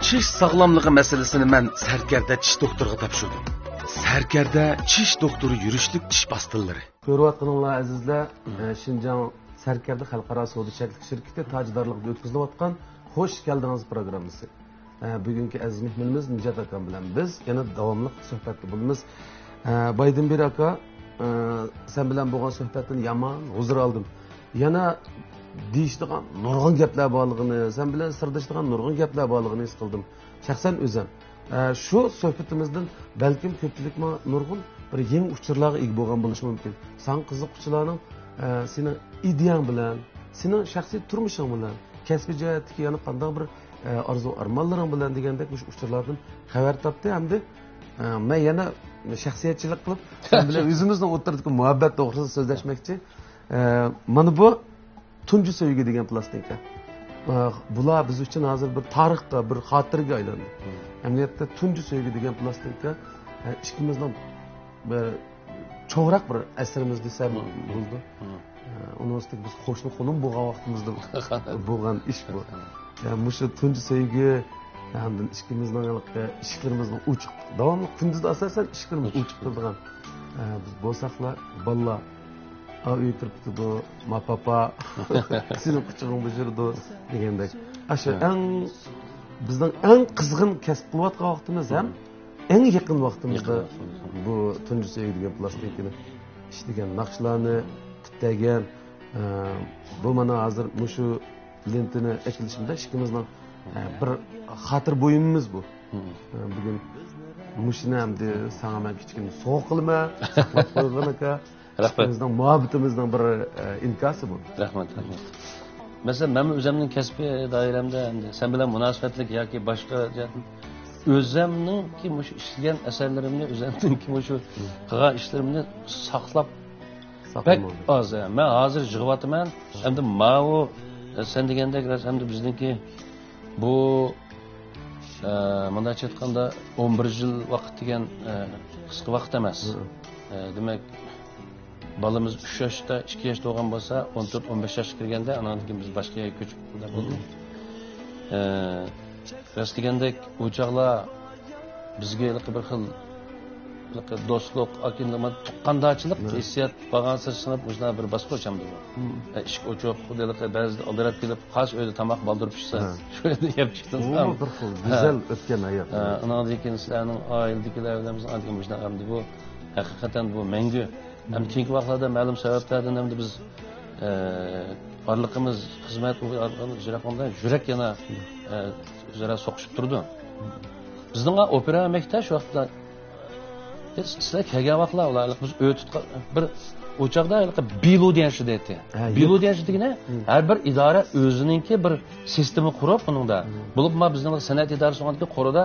چىش ساغلاملىقى مەسىلىسىنى مەن سەركەردە چىش دوختۇرىغا تاپشۇردۇم. سەركەردە چىش دوختۇرى يۈرۈشلۈك چىش پاستىلىرى. كۆرۈۋاتقىنىڭلار ئەزىزلەر، ئە، شىنجاڭ سەركەردە خەلقئارا سودا چەكلىك شىركىتى تاجدارلىقىدا ئۆتكۈزۈلۈۋاتقان خوش كەلدىڭىز پروگراممىسى. ئە، بۈگۈنكى ئەزىز مېھمىنىمىز نىجات ئاكام بىلەن بىز يەنە داۋاملىق سۆھبەتتە بولىمىز. ئە، بايدىنبىر ئاكا، ئە، سەن بىلەن بولغان سۆھبەتتىن يامان ھۇزۇر ئالدىم. يەنە دېيىشىدىغان نۇرغۇن گەپلەر بارلىقىنى، سەن بىلەن سىردىشىدىغان نۇرغۇن گەپلەر بارلىقىنى ھېس قىلدىم. شەخسەن ئۆزۈم، ئە، شۇ سۆھبىتىمىزدىن بەلكىم كۆپچىلىك ماڭا نۇرغۇن بىر يېڭى ئۇچۇرلارغا ئىگە بولغان بولۇشى مۇمكىن. ساڭا قىزىققۇچىلارنىڭ، ئە، سېنىڭ ئىدىيەڭ بىلەن، سېنىڭ شەخسىي تۇرمۇشۇڭ بىلەن، كەسپىي جەھەتتىكى يەنە قانداق بىر، ئە، ئارزۇ ئارمانلىرىڭ بىلەن دېگەندەك مۇشۇ ئۇچۇرلاردىن خەۋەر تاپتى ھەمدە، ئە، مەن يەنە شەخسىيەتچىلىك قىلىپ، سەن بىلەن ئۆزىمىزنىڭ ئوتتۇرىدىكى مۇھەببەت توغرىسىدا سۆزلەشمەكچى. ئە، مانا بۇ تۇنجى سۆيگۈ دېگەن پىلاستىنكا. ئە، بۇلار بىز ئۈچۈن ھازىر بىر تارىخقا، بىر خاتىرىگە ئايلاندى. مم. ئەمەلىيەتتە تۇنجى سۆيگۈ دېگەن پىلاستىنكا، ئە، ئىككىمىزنىڭ بىر چوڭراق بىر ئەسىرىمىز دېسەم مم. بولىدۇ. مم. ئە، ئۇنىڭ ئۈستىگە بىز قوشنا خۇنۇم بولغان ۋاقتىمىزدا بولغان ئىش بۇ. مم. يا، مۇشۇ تۇنجى سۆيگۈ، ئاندىن ئىككىمىزنىڭ ھېلىقى ئىشىكلىرىمىزنىڭ ئوچۇق، داۋاملىق كۈندۈز ئاساسەن ئىشىكلىرىمىز ئوچۇق. ئوچۇق تۇرىدىغان. ئە، بىز بولساقلا بالىلار، ئا، ئۆيگە كىرىپ كېتىدۇ، ما پاپا، سېنىڭ قۇچىقىڭ بۇ يەردە دېگەندەك. ئاشۇ ھە. ئەڭ، بىزنىڭ ئەڭ قىزغىن كەسىپ قىلىۋاتقان ۋاقتىمىز ھەم ئەڭ يېقىن ۋاقتىمىزدا يېقىن ۋاقتىمىز. بۇ تۇنجى سۆيگۈ دېگەن پىلاستىنكىنى ئىشلىگەن، ناخشىلارنى پۈتتەرگەن، ئە، بۇ مانا ھازىر مۇشۇ لېنتىنى ئەكېلىشىمىزدا ئىككىمىزنىڭ، ئە، بىر خاتىرە بۇيۇمىمىز بۇ. مم. ئە، بۈگۈن مۇشۇنى ئەمدى ساڭا مەن كىچىككىنە سوۋغا قىلىمەن، ساقلاپ قويغىن ئاكا. رەھمەت. ئىككىمىزنىڭ مۇھەببىتىمىزنىڭ بىر، ئە، ئىنكاسى بۇ. رەھمەت، رەھمەت. مەسىلەن، مەنمۇ ئۆزۈمنىڭ كەسپىي دائىرەمدە ئەمدى سەن بىلەن مۇناسىۋەتلىك ياكى باشقا جەھەتتىن ئۆزۈمنىڭكى مۇشۇ ئىشلىگەن ئەسەرلىرىمنى، ئۆزۈمنىڭكى مۇشۇ قىلغان ئىشلىرىمنى ساقلاپ بەك ئاز. مەن ھازىر يىغىۋاتىمەن. ئەمدى ماۋۇ، سەن دېگەندەك راست، ئەمدى بىزنىڭكى بۇ، ئە، مۇنداقچە ئېيتقاندا، ئون بىر يىل ۋاقىت دېگەن، ئە، قىسقا ۋاقىت ئەمەس. ئە، دېمەك، بالىمىز ئۈچ ياشتا، ئىككى ياشتا بولغان بولسا، ئون تۆت، ئون بەش ياشقا كىرگەندە، ئانان كېيىن بىز باشقا يەرگە كۆچۈپ بولدۇق. ئە، راست دېگەندەك، ئۇ چاغلار بىزگە ھېلىقى بىر خىل، ھېلىقى دوستلۇق، ئاكا-ئىنى، تۇغقاندارچىلىق ھە. ھېسسىيات بارغانسېرى سىڭىپ، مۇشۇنداق بىر باسقۇچ ئەمدى بۇ. مم. ئە، ئىشىك ئوچۇق، خۇددى ھېلىقى بەزىدە ئالدىراپ كېلىپ، قايسى ئۆيدە تاماق بالدۇر پىشسا، ھە. شۇ يەردە يەپ چىقتىڭ. ئۇمۇ بىر خىل ھە. گۈزەل ئۆتكەن ھايات. ھە، ئۇنىڭدىن كېيىن سىلەرنىڭ ئائىلىدىكىلەر بىلەن بىزنىڭ ئاندىن كېيىن مۇشۇنداق ئەمدى بۇ، ھەقىقەتەن بۇ مەڭگۈ. ھەم كېيىنكى ۋاقىتلاردا مەلۇم سەۋەبلەردىن ئەمدى بىز، ئە، ئارىلىقىمىز، خىزمەت ئارىلىقىمىز يىراق بولغاندا يۈرەك يەنە، ئە، ئۆزئارا سوقۇشۇپ تۇرىدۇ. بىزنىڭ ئوپېرا مەكتەپ شۇ ۋاقىتتا سىلەر كەلگەن ۋاقىتلار ئۇلار بىز ئۆي تۇتقان بىر ئۇ چاغدا بىلۇ دېگەن شۇ دەيتتى. ھە، بىلۇ دېگەن شۇ دېگىنى ھەر بىر ئىدارە ئۆزىنىڭكى بىر سىستېما قۇرۇپ ئۇنىڭدا. بولۇپمۇ بىزنىڭ سەنئەت ئىدارىسى بولغاندىكىن قورۇدا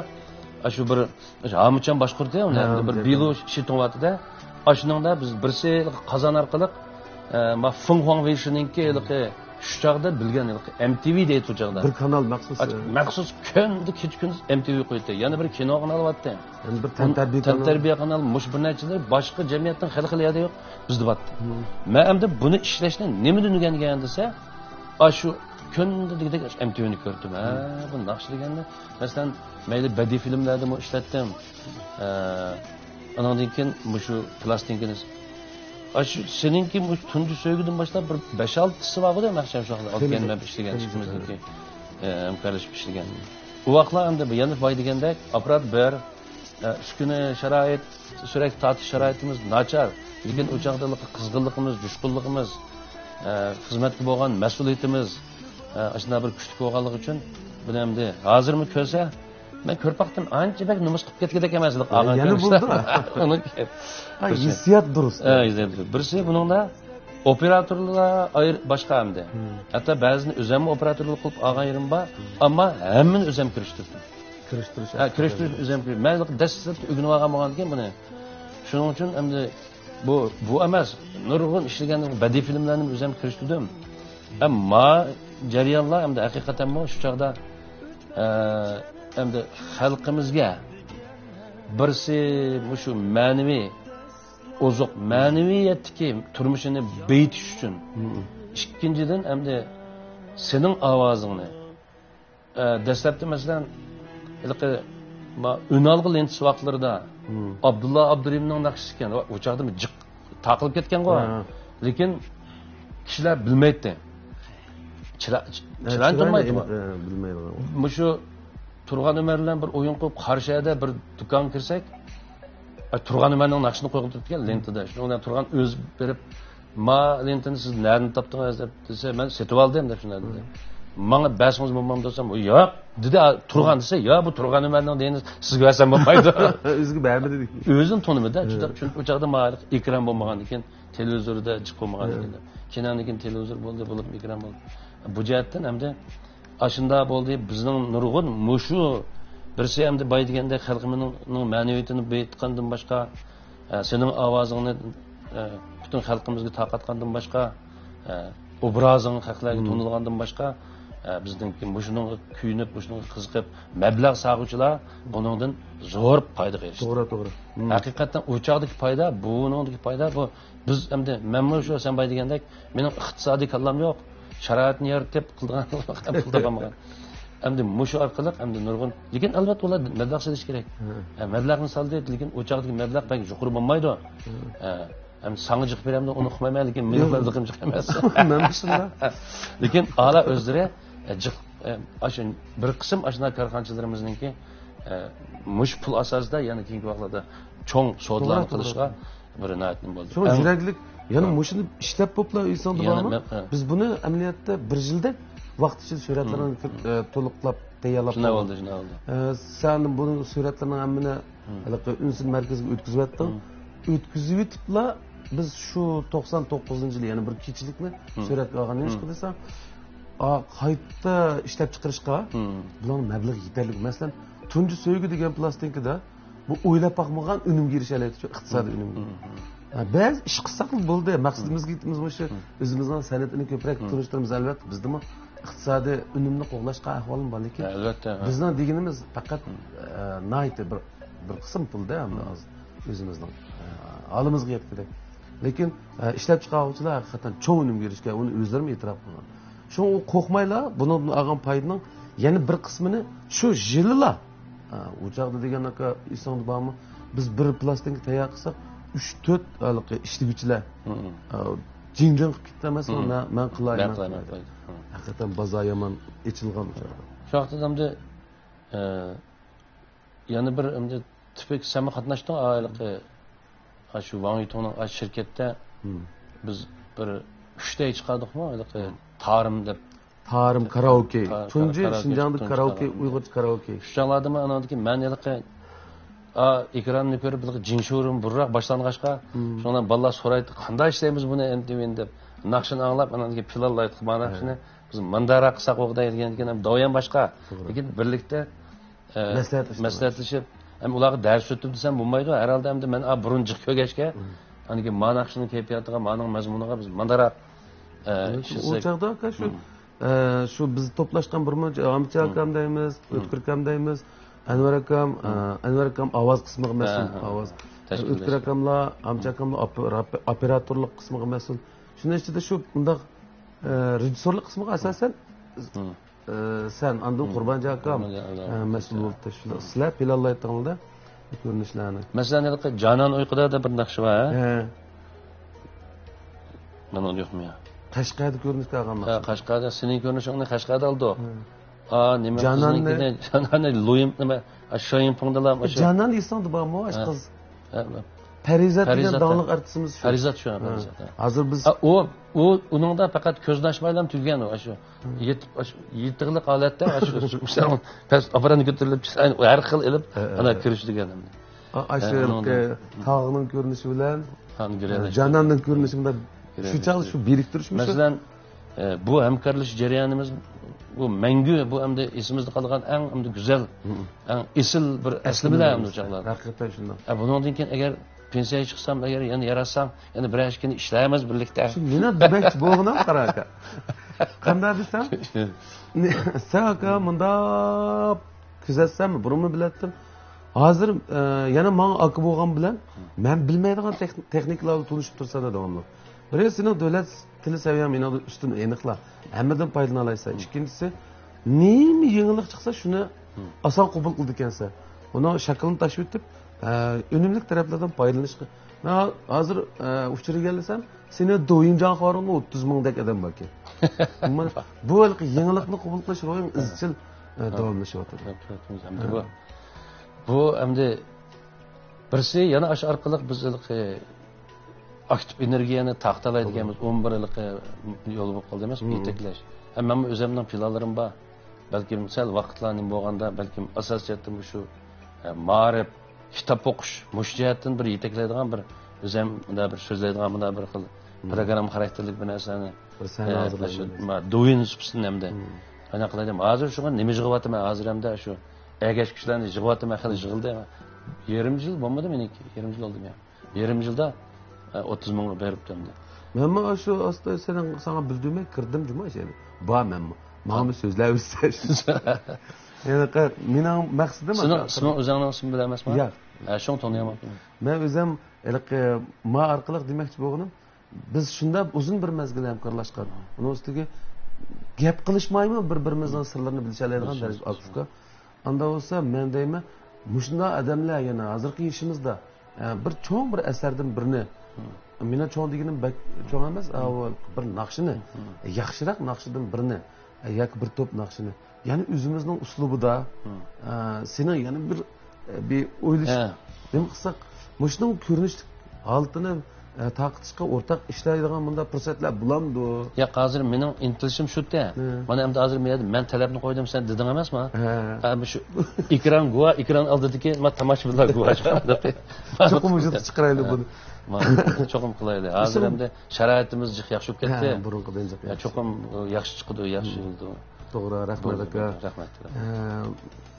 شۇ بىر ھامۇچان باشقۇرتى ئۇنى، ھە، بىر بىلۇ شىتۇڭ بارتىدە. ئاشۇنىڭدا بىز بىرسى قازان ئارقىلىق، ئە، ما فېڭ خۇاڭ ۋېيشىنىڭكى ھېلىقى شۇ چاغدا بىلگەن ھېلىقى ئېم تى ۋى دەيتتى ئۇ چاغدا. بىر كانال مەخسۇس، ئە، مەخسۇس كۈندە كېچە كۈندۈز ئېم تى ۋى قوياتتى. يەنە بىر كىنو قانال بارتتى. يەنە بىر تەنتەربىيە كانال. تەنتەربىيە كانال مۇشۇ بىر نەچچىلىرى باشقا جەمئىيەتنىڭ خەلقى يەردە يوق، بىزدە بارتتى. مەن ئەمدى بۇنى ئىشلەشنى نېمىدىن ئۆگەنگەن دېسە، ئاشۇ كۈندە دېگۈدەك ئاشۇ ئېم تى ۋىنى كۆرۈپ تۇرۇپ، ھە، بۇ ناخشا دېگەننى، مەسىلەن، مەيلى بەدىئىي فىلىملەردىمۇ ئىشلەتتىم. ئە، ئانىڭدىن كېيىن مۇشۇ پىلاستىنكىنى، ئاشۇ سېنىڭكى مۇشۇ تۇنجى سۆيگۈدىن باشلاپ بىر بەش-ئالتىسى بارغۇ دەيمەن، شۇ ۋاقىتتا ئالتە يەنە مەن ئىشلىگەن، ئىككىمىزنىڭكى، ئە، ھەمكارلىشىپ ئىشلىگەن. ئۇ ۋاقىتلار ئەمدى يەنە باي دېگەندەك، ئاپپارات بىر، ئە، ئۈسكۈنە، شارائىت، سۈرەتكە تارتىش شارائىتىمىز ناچار. لېكىن ئۇ چاغدا قىزغىنلىقىمىز، جۇشقۇنلۇقىمىز، ئە، خىزمەتكە بولغان مەسئۇلىيىتىمىز، ئە، ئاشۇنداق بىر كۈچلۈك بولغانلىقى ئۈچۈن بۇنى ئەمدى ھازىرمۇ كۆرسە، مەن كۆرۈپ باقتىم، ئانچە بەك نومۇس قىلىپ كەتكۈدەك ئەمەس، ئە، ئاغا يەنە كۆرسە. بولدى. ئۇنىڭ ھە، بىرسى. ھېسسىيات دۇرۇس. ھە، ھېسسىيات دۇرۇس. بىرسى بۇنىڭدا ئوپېراتورلار ئاير-، باشقا ئەمدى. ھەتتا بەزىنى ئۆزۈممۇ ئوپېراتورلۇق قىلىپ ئالغان يېرىم بار، ئەمما ھەممىنى ئۆزۈم كىرىشتۈردۈم. كىرىشتۈرۈش ھە، كىرىشتۈرۈش ئۆزۈم كىرىش-، مەن دەسلەپتە ئۆگىنىۋالغان بولغاندىكىن بۇنى. شۇنىڭ ئۈچۈن ئەمدى بۇ، بۇ ئەمەس، نۇرغۇن ئىشلىگەن بەدىئىي فىلىملەرنى ئۆزۈم كىرىشتۈردۈم. ھەم ما جەريانلار ئەمدى ھەقىقەتەنمۇ شۇ چاغدا، ئە، ئەمدى خەلقىمىزگە بىرسى مۇشۇ مەنىۋى ئوزۇق، مەنىۋىيەتتىكى تۇرمۇشىنى بېيىتىش ئۈچۈن. ئىككىنچىدىن ئەمدى سېنىڭ ئاۋازىڭنى ئە، دەسلەپتە، مەسىلەن، ھېلىقى، ما، ئۈنئالغۇ لېنتىسى ۋاقىتلىرىدا ئابدۇللا ئابدۇرېھىمنىڭ ناخشىسى ئىكەن. ئۇ چاغدا جىق تارقىلىپ كەتكەنغۇ. لېكىن كىشىلەر بىلمەيتتى. چىرا-، چىرايىنى تونۇمايتتى. بىلمەيدىغان. مۇشۇ تۇرغان ئۆمەر بىلەن بىر ئويۇن قىلىپ، قاراشەھەردە بىر دۇكانغا كىرسەك، ئە، تۇرغان ئۆمەرنىڭ ناخشىسىنى قويغان تۇرۇپتىكەن لېنتىدا. شۇنىڭ بىلەن تۇرغان ئۆزى بېرىپ، ما لېنتىنى سىز نەدىن تاپتىڭىز دەپ دېسە، مەن سېتىۋالدىم دەپ شۇنداق دېدى. ماڭا بەرسىڭىز بولمامدۇ دېسەم، ياق دېدى، تۇرغان دېسە، يا بۇ تۇرغان ئۆمەرنىڭ دېگىنى سىزگە بەرسەم بولمايدۇ. ئۆزىگە بەرمىدى. ئۆزىنى تونۇمىدى. چۈنكى ئۇ چاغدا ماڭا ئېكران بولمىغاندىكىن، تېلېۋىزوردا جىق بولمىغاندىكىن. كېيىنكىن تېلېۋىزور بولدى، بولۇپ ئېكران بولدى. بۇ جەھەتتىن ئەمدى ئاشۇنداق بولدى. بىزنىڭ نۇرغۇن مۇشۇ بىرسى ئەمدى باي دېگەندەك خەلقىمىزنىڭ مەنىۋىيىتىنى بېيىتقاندىن باشقا، ئە، سېنىڭ ئاۋازىڭنى، ئە، پۈتۈن خەلقىمىزگە تارقاتقاندىن باشقا، ئە، ئوبرازىڭ خەقلەرگە تونۇلغاندىن باشقا، ئە، بىزنىڭكى مۇشۇنىڭغا كۆيۈنۈپ، مۇشۇنىڭغا قىزىقىپ، مەبلەغ سالغۇچىلار بۇنىڭدىن زور پايدىغا ئېرىشتى. توغرا، توغرا. ھەقىقەتەن ئۇ چاغدىكى پايدا، بۇنىڭدىكى پايدا، بۇ بىز ئەمدى، مەنمۇ شۇ سەن باي دېگەندەك، مېنىڭ ئىقتىسادىي كاللام يوق. شارائىتنى يارىتىپ قىلىدىغان قىلىدىغان. ئەمدى مۇشۇ ئارقىلىق ئەمدى نۇرغۇن، لېكىن ئەلۋەتتە ئۇلار مەبلەغ سېلىش كېرەك. ھە، مەبلەغنى سالدى، لېكىن ئۇ چاغدىكى مەبلەغ بەك يۇقىرى بولمايدۇ. ھە، ئەمدى ساڭا جىق بېرەمدۇ، ئۇنى ئۇقمايمەن، لېكىن مېنىڭ مەبلىغىم جىق ئەمەس. مەنمۇ شۇنداق. لېكىن ئالا ئۆزلىرى، ئە، جىق، ئە، ئاشۇ بىر قىسىم ئاشۇنداق كارخانىچىلىرىمىزنىڭكى، ئە، مۇشۇ پۇل ئاساسىدا يەنە كېيىنكى ۋاقىتلاردا چوڭ سودىلارنى قىلىشقا بىر ناھايىتى نېمە بولدى. شۇڭا يۈرەكلىك، يەنە مۇشۇنى ئىشلەپ بوپلا ئۆيسىڭدە بارمۇ؟ بىز بۇنى ئەمەلىيەتتە بىر يىلدەك ۋاقىت ئىچىدە سۈرەتلەرنى كۆپ، ئە، تولۇقلاپ تەييارلاپ شۇنداق بولدى، شۇنداق بولدى. ئە، سەن بۇنىڭ سۈرەتلىرىنىڭ ھەممىنى ھېلىقى ئۈنسىز مەركىزىگە ئۆتكۈزۈۋەتتىڭ. ئۆتكۈزۈۋېتىپلا بىز شۇ توقسان توققۇزىنچى يىلى يەنە بىر كېچىلىكنى سۈرەتكە ئالغان. نېمىشقا دېسەڭ، ئا، قايتا ئىشلەپ چىقىرىشقا بۇلارنىڭ مەبلىغى يېتەرلىك. مەسىلەن، تۇنجى سۆيگۈ دېگەن پىلاستىنكىدا بۇ ئويلاپ باقمىغان ئۈنۈمگە ئېرىشەلەيدۇ، شۇ ئىقتىسادىي ئۈنۈمگە. ھە، بەزى ئىش قىلساقلا بولدى، مەقسىتىمىزگە يېتىمىز مۇشۇ. ئۆزىمىزنىڭ سەنئىتىنى كۆپرەك تونۇشتۇرىمىز. ئەلۋەتتە، بىزدىمۇ ئىقتىسادىي ئۈنۈمنى قوغلاشقا ئەھۋالمۇ بار، لېكىن ئەلۋەتتە، ھە. بىزنىڭ دېگىنىمىز پەقەت، ئە، ناھايىتى بىر، بىر قىسىم پۇلدا، ھەم ئۆزىمىزنىڭ، ئە، ھالىمىزغا يەتكۈدەك. لېكىن، ئە، ئىشلەپچىقارغۇچىلار ھەقىقەتەن چوڭ ئۈنۈمگە ئېرىشكەن، ئۇنى ئۆزلىرىمۇ ئېتىراپ قىلغان. شۇڭا ئۇ قورقمايلا، بۇنىڭدىن ئالغان پايدىنىڭ يەنە بىر قىسمىنى شۇ يىلىلا، ھە، ئۇ چاغدا دېگەن ئاكا، ئېسىڭدە بارمۇ؟ بىز بىر پىلاستىنكا تەييار قىلساق، ئۈچ، تۆت ھېلىقى ئىشلىگۈچىلەر، ھە، جىڭ-جىڭ قىلىپ كېتىپتۇ ئەمەسمۇ؟ مەن، مەن قىلاي، مەن قىلاي، مەن قىلاي. ھەقىقەتەن بازار يامان ئېچىلغان ئۇ چاغدا. شۇ ۋاقىتتا ئەمدى، ئە، يەنە بىر ئەمدى تىپىك سەنمۇ قاتناشتىڭ، ھېلىقى، ئاشۇ ۋاڭ يىتۇڭنىڭ ئاشۇ شىركەتتە بىز بىر ئۈچ دەي چىقاردۇقمۇ؟ ھېلىقى تارىم دەپ. تارىم كارائوكې. تۇنجى شىنجاڭدا كارائوكې، ئۇيغۇرچە كارائوكې. شۇ چاغلاردىمۇ ئاناندىكى مەن ھېلىقى ئا، ئېكراننى كۆرۈپ، بىر جىنشۇرۇم بۇرراق باشلانغاچقا، شۇنىڭ بىلەن بالىلار سورايتتى، «قانداق ئىشلەيمىز بۇنى ئەمدى؟» دەپ. ناخشىنى ئاڭلاپ، ئاندىن كېيىن پىلانلايتتۇق، «مانا ناخشىنى بىز مۇنداقراق قىلساق بولغۇدەك» دېگەن، كېيىن ھەم داۋايان باشقا. توغرا. لېكىن بىرلىكتە، ئە، مەسلىھەتلىشىپ. مەسلىھەتلىشىپ، ھەم ئۇلارغا دەرس ئۆتتۈم دېسەم بولمايدۇ. ھەر ھالدا ئەمدى مەن، ئا، بۇرۇن جىق كۆرگەچكە، ئاندىن كېيىن مانا ناخشىنىڭ كەيپىياتىغا، مانىڭ مەزمۇنىغا بىز مۇنداقراق، ئە، ئۇ ئىشلىسەك. چاغدا ئاكا شۇ، ئە، شۇ بىز توپلاشقان بىر مۇنچە ئامچە ئاكام دەيمىز، ئۆتكۈر ئاكام دەيمىز، ئەنۋەر ئاكام، ئە، ئەنۋەر ئاكام ئاۋاز قىسمىغا مەسئۇل، ھە، ھە، ئاۋاز. تەشكىللەش. ئۆتكۈر ئاكاملار، ئامچە ئاكاملار ئاپپا-، ئاپپا-، ئوپېراتورلۇق قىسمىغا مەسئۇل. شۇنىڭ ئىچىدە شۇ مۇنداق، ئە، رېژىسسورلۇق قىسمىغا ئاساسەن، ئە، سەن، ئاندىن قۇربانجان ئاكام، قۇربانجان ئاكام. ئە، مەسئۇل بولۇپتۇ. شۇنداق سىلەر پىلانلايتتىڭلار-دە بۇ كۆرۈنۈشلەرنى. مەسىلەن، ھېلىقى جانان ئۇيقۇدا دەپ بىر ناخشا بار، ھە؟ ھە. مانا ئۇنى يوقمۇ يا؟ قەشقەردە كۆرۈنۈشكە ئالغان ھە، ناخشا. قەشقەردە، سېنىڭ كۆرۈنۈشۈڭنى قەشقەردە ئالدۇق. ھە. ئا، نېمە جاناننى قىزنىڭكىنى، جاناننى لويۇم نېمە؟ ئا، شويىڭپىڭدىلا مۇشۇ. جانان ئېسىڭدە بارمۇ، ئاشۇ ھە. قىز؟ ھە، ھە. پەرىزات دېگەن پەرىزات، داڭلىق ھە. ئارتىسىمىز شۇ. پەرىزات شۇ، ھە. پەرىزات، ھە. ھازىر بىز ئا، ئۇ، ئۇ، ئۇنىڭدا پەقەت كۆزنى ئاچمايلا تۈگىگەن ئۇ، ئاشۇ. ھە. يېتىپ، ئاشۇ، يېتىغلىق ھالەتتە، ئاشۇ، مىسال، پەس ئاپىران كۆتۈرۈلۈپ، ئۇ ھەر خىل ئېلىپ، ھە، ھە، ئانا، ھە. كۆرۈشىدىكەن. ئا، ئاشۇ ھە، ھېلىقى ئۇنىڭدا. تاغنىڭ كۆرۈنۈشى بىلەن، ھە، جاناننىڭ كۆرۈنۈشى بىلەن شۇ چاغدا شۇ بىرىكتۈرۈش مۇشۇ. مەسىلەن، ئە، بۇ ھەمكارلىشىش جەريانىمىز، بۇ مەڭگۈ، بۇ ئەمدى ئېسىمىزدە قالغان ئەڭ ئەمدى گۈزەل، مم. ئەڭ ئېسىل بىر ئەسلىمىلەر ئەمدى ئۇ چاغلاردا. ھەقىقەتەن شۇنداق. ئە، بۇنىڭدىن كېيىن ئەگەر پېنسىيەگە چىقسام، ئەگەر يەنە ياراتساڭ، يەنە بىرەر ئىككىنى ئىشلەيمىز بىرلىكتە. شۇ مېنىڭ دېمەكچى بولغىنىم قارا ئاكا. قانداق دېسەم، سەن ئاكا مۇنداق كۆزەتسەم، بۇرۇنمۇ بىلەتتىم. ھازىر، ئە، يەنە ماڭا ئاكا بولغان بىلەن، مەن بىلمەيدىغان تېخ-، تېخنىكىلار بىلەن تونۇشۇپ تۇرساڭ داۋاملىق. بىرى سېنىڭ دۆلەت تىلى سەۋىيەڭ مېنىڭدىن ئۈستۈن، ئېنىقلا. ھەممىدىن پايدىلالايسەن. ئىككىنچىسى، نېمە يېڭىلىق چىقسا، شۇنى ئاسان قوبۇل قىلىدىكەنسەن. ئۇنىڭ شەكلىنى تاشلىۋېتىپ، ئە، ئۈنۈملۈك تەرەپلەردىن پايدىلىنىشقا. مەن ھازىر، ئە، ئۇچۇر ئىگىلىسەم، سېنىڭ دوۋيىنجاڭ خارىڭدا ئوتتۇز مىڭدەك ئادەم باركەن. بۇ ھېلىقى يېڭىلىقنى قوبۇل قىلىش روھىڭ ئىزچىل، ئە، داۋاملىشىۋاتىدۇ. بۇ، بۇ ئەمدى بىرسى يەنە ئاشۇ ئارقىلىق بىز ھېلىقى ئاكتىپ ئېنېرگىيەنى تارقىتالايدىغان ئون بىر ھېلىقى يول بولۇپ قالدى ئەمەسمۇ، يېتەكلەش. ھە، مەنمۇ ئۆزۈمنىڭ پىلانلىرىم بار. بەلكىم سەل ۋاقىتلار نېمە بولغاندا، بەلكىم ئاساسىي جەھەتتىن مۇشۇ، ھە، مائارىپ، كىتاب ئوقۇش، مۇشۇ جەھەتتىن بىر يېتەكلەيدىغان بىر، ئۆزۈم مۇنداق بىر سۆزلەيدىغان مۇنداق بىر خىل پىروگرامما خاراكتېرلىك بىر نەرسىنى، بىر سەھنە ھە، ھازىرلايدىغان. دۇۋىن سۇپىسىدىن ئەمدى. قانداق قىلاي دەيمەن. ھازىر شۇڭا نېمە يىغىۋاتىمەن ھازىر ئەمدى شۇ ئەگەشكۈچىلەرنى يىغىۋاتىمەن، خېلى يىغىلدى. يېرىم يىل بولمىدى مېنىڭكى، يېرىم يىل بولدى مېنىڭ. يېرىم يىلدا، ئە، ئوتتۇز مىڭغا بېرىپتۇ ئەمدى. مەنمۇ شۇ ئاستا سېنىڭ، ساڭا بىلدۈرمەي كىردىم جۇمۇ شەينى. بار مەنمۇ. ماڭىمۇ سۆزلەۋېرىسەن. يەنى قا-، مېنىڭ مەقسىتىم سېنىڭ ئاكا. ئىسمىڭ، ئۆزۈڭنىڭ ئىسمى بىلەن ئەمەسمۇ؟ ياق. ھە، شۇڭا تونۇيالماپتىمەن. مەن ئۆزۈم ھېلىقى ما ئارقىلىق دېمەكچى بولغىنىم، بىز شۇنداق ئۇزۇن بىر مەزگىل ھەمكارلاشقان. ئۇنىڭ ئۈستىگە گەپ قىلىشمايمۇ بىر-بىرىمىزنىڭ سىرلىرىنى بىلىشەلەيدىغان دەرىجىدە ئاكا-ئۇكا. ئاندا بولسا مەن دەيمەن، مۇشۇنداق ئادەملەر يەنە ھازىرقى يېشىمىزدا، ئە، بىر چوڭ بىر ئەسەردىن بىرنى، مېنىڭ چوڭ دېگىنىم بەك چوڭ ئەمەس، ئاۋۇ بىر ناخشىنى، ياخشىراق ناخشىدىن بىرنى، ئە، ياكى بىر توپ ناخشىنى، يەنە ئۆزىمىزنىڭ ئۇسلۇبىدا، ئە، سېنىڭ يەنە بىر، ئە، بىر ئويلىشىپ، نېمە قىلساق، مۇشۇنىڭ كۆرۈنۈشلۈك ھالىتىنى ئە، تارقىتىشقا ئورتاق ئىشلەيدىغان مۇنداق پۇرسەتلەر بولامدۇ؟ ياق، ھازىر مېنىڭ ئىنتىلىشىم شۇ تە. مانا ئەمدى ھازىر مەن يەردە مەن تەلەپنى قويدۇم، سەن دېدىڭ ئەمەسما؟ ھە. ھە، مۇشۇ ئېكران گۇۋاھ، ئېكران ئالدىدىكى ما تاماشىبىنلار گۇۋاھ. چوقۇم ۋۇجۇدقا چىقىرايلى بۇنى. ما، چوقۇم قىلايلى. ھازىر ئەمدى شارائىتىمىز جىق ياخشى بولۇپ كەتتى. ھە، بۇرۇنقىدىن جىق ياخشى. چوقۇم ياخشى چىقىدۇ، ياخشى بولىدۇ. توغرا، رەھمەت ئاكا. رەھمەت. ئە،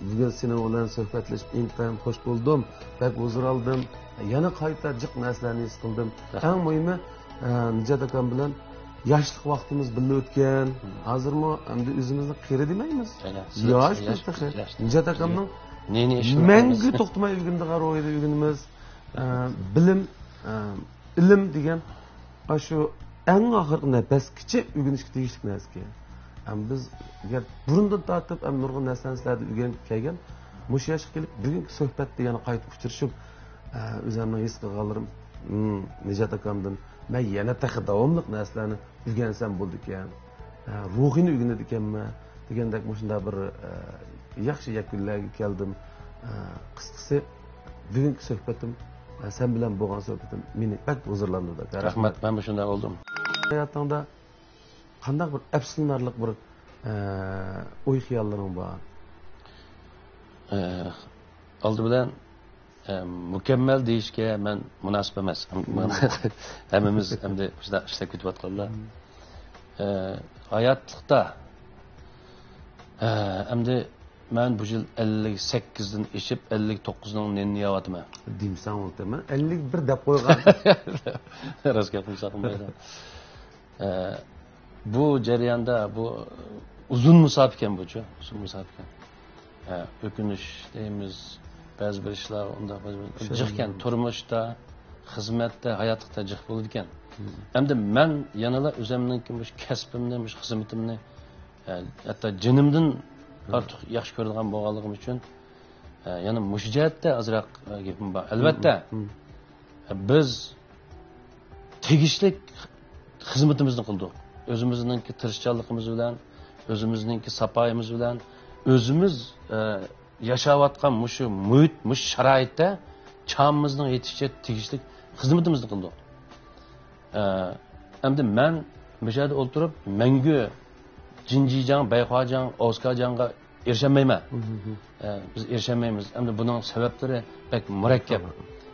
بۈگۈن سېنىڭ بىلەن سۆھبەتلىشىپ ئىنتايىن خوش بولدۇم. بەك ھۇزۇر ئالدىم. يەنە قايتا جىق نەرسىلەرنى ھېس قىلدىم. رەھمەت. ئەڭ مۇھىمى، ئە، نىجات ئاكام بىلەن ياشلىق ۋاقتىمىز بىللە ئۆتكەن. ھازىرمۇ ئەمدى ئۆزىمىزنى قېرى دېمەيمىز. ياش، ياش بىز تېخى. ياش. نىجات ئاكامنىڭ مەڭگۈ توختىماي ئۆگىنىدىغان روھىدا ئۆگىنىمىز. ئە، بىلىم، ئە، ئىلىم دېگەن ئاشۇ ئەڭ ئاخىرقى نە-، بەسكىچى ئۆگىنىشكە تېگىشلىك نەرسىكەن. ھەم بىز ئەگەر بۇرۇندىن تارتىپ ھەم نۇرغۇن نەرسىلەرنى سىلەردىن ئۆگەنىپ كەلگەن، مۇشۇ ياشقا كېلىپ بۈگۈنكى سۆھبەتتە يەنە قايتا ئۇچرىشىپ، ئە، ئۆزۈمنىڭ ھېس قىلغانلىرىم، ھىم، نىجات ئاكامدىن مەن يەنە تېخى داۋاملىق نەرسىلەرنى ئۆگەنسەم بولىدىكەن، ئە، روھىنى ئۆگىنىدىكەنمەن دېگەندەك مۇشۇنداق بىر، ئە، ياخشى يەكۈنلەرگە كەلدىم. ئە، قىسقىسى، بۈگۈنكى سۆھبىتىم، ئە، سەن بىلەن بولغان سۆھبىتىم مېنى بەك ھۇزۇرلاندۇردى ئاكا. رەھمەت، مەنمۇ شۇنداق بولدۇم. ھاياتىڭدا قانداق بىر ئەپسۇسلىنارلىق بىر، ئە، ئوي خىياللىرىڭ بار؟ ئە، ئالدى بىلەن ئە، مۇكەممەل دېيىشكە مەن مۇناسىپ ئەمەس. ھەممىمىز ئەمدى شۇنداق ئىشلەپ كېتىۋاتقانلار. ئە، ھاياتلىقتا، ئە، ئەمدى مەن بۇ يىل ئەللىك سەككىزدىن ئېشىپ، ئەللىك توققۇزنىڭ نېنىنى يەۋاتىمەن. دېمىسەڭ بولدى، مەن ئەللىك بىر دەپ قويغان. راست گەپ قىلساق بولمايدۇ. ئە، بۇ جەرياندا، بۇ ئۇزۇن مۇساپە ئىكەن بۇچۇ، ئۇزۇن مۇساپە ئىكەن. ئە، ئۆكۈنۈش دەيمىز، بەزى بىر ئىشلار ئۇنداق بەزى بىر جىق ئىكەن، تۇرمۇشتا، خىزمەتتە، ھاياتلىقتا جىق بولىدىكەن. ئەمدى مەن يەنىلا ئۆزۈمنىڭكى مۇشۇ كەسپىمنى، مۇشۇ خىزمىتىمنى، ئە، ھەتتا جېنىمدىن ئارتۇق ياخشى كۆرىدىغان بولغانلىقىم ئۈچۈن، ئە، يەنە مۇشۇ جەھەتتە ئازراق، ئە، گېپىم بار. ئەلۋەتتە، بىز تېگىشلىك خىزمىتىمىزنى قىلدۇق. ئۆزىمىزنىڭكى تىرىشچانلىقىمىز بىلەن، ئۆزىمىزنىڭكى ساپايىمىز بىلەن، ئۆزىمىز، ئە، ياشاۋاتقان مۇشۇ مۇھىت، مۇشۇ شارائىتتا چامىمىزنىڭ يېتىشىچە تېگىشلىك خىزمىتىمىزنى قىلدۇق. ئە، ئەمدى مەن مۇشۇ يەردە ئولتۇرۇپ، مەڭگۈ جىنجىجاڭ، بەيخۇاجاڭ، ئوسكاجاڭغا ئېرىشەلمەيمەن. ئە، بىز ئېرىشەلمەيمىز. ئەمدى بۇنىڭ سەۋەبلىرى بەك مۇرەككەپ.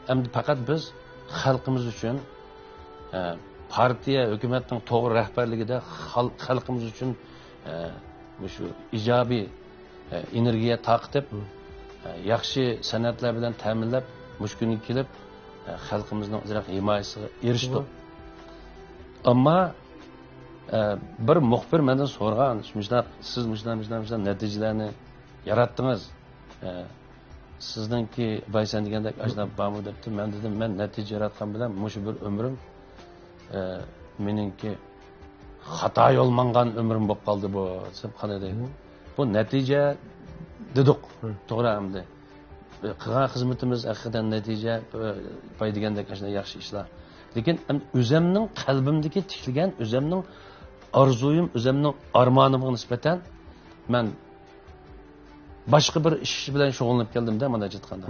ئەمدى پەقەت بىز خەلقىمىز ئۈچۈن، ئە، پارتىيە، ھۆكۈمەتنىڭ توغرا رەھبەرلىكىدە خەل-، خەلقىمىز ئۈچۈن، ئە، مۇشۇ ئىجابىي، ئە، ئېنېرگىيە تارقىتىپ، ئە، ياخشى سەنئەتلەر بىلەن تەمىنلەپ، مۇشۇ كۈنگە كېلىپ، ئە، خەلقىمىزنىڭ ئازراق ھىمايىسىگە ئېرىشتۇق. ئەمما، ئە، بىر مۇخبىر مەندىن سورىغان، مۇشۇنداق، سىز مۇشۇنداق، مۇشۇنداق، مۇشۇنداق نەتىجىلەرنى ياراتتىڭىز. ئە، سىزنىڭكى بايسەن دېگەندەك ئاشۇنداق بارمۇ دەپتۇ. مەن دېدىم، مەن نەتىجە ياراتقان بىلەن مۇشۇ بىر ئۆمرۈم، ئە، مېنىڭكى خاتا يول ماڭغان ئۆمرۈم بولۇپ قالدى بۇ، دېسەم، قانداق دەيدۇ؟ بۇ نەتىجە دېدۇق. توغرا ئەمدى. قىلغان خىزمىتىمىز ھەقىقەتەن نەتىجە، ئە، باي دېگەندەك ئاشۇنداق ياخشى ئىشلار. لېكىن ئەمدى ئۆزەمنىڭ قەلبىمدىكى تىكلىگەن، ئۆزەمنىڭ ئارزۇيۇم، ئۆزەمنىڭ ئارمانىمغا نىسبەتەن مەن باشقا بىر ئىش بىلەن شۇغۇللىنىپ كەلدىم-دە، مانا ئېيتقاندا.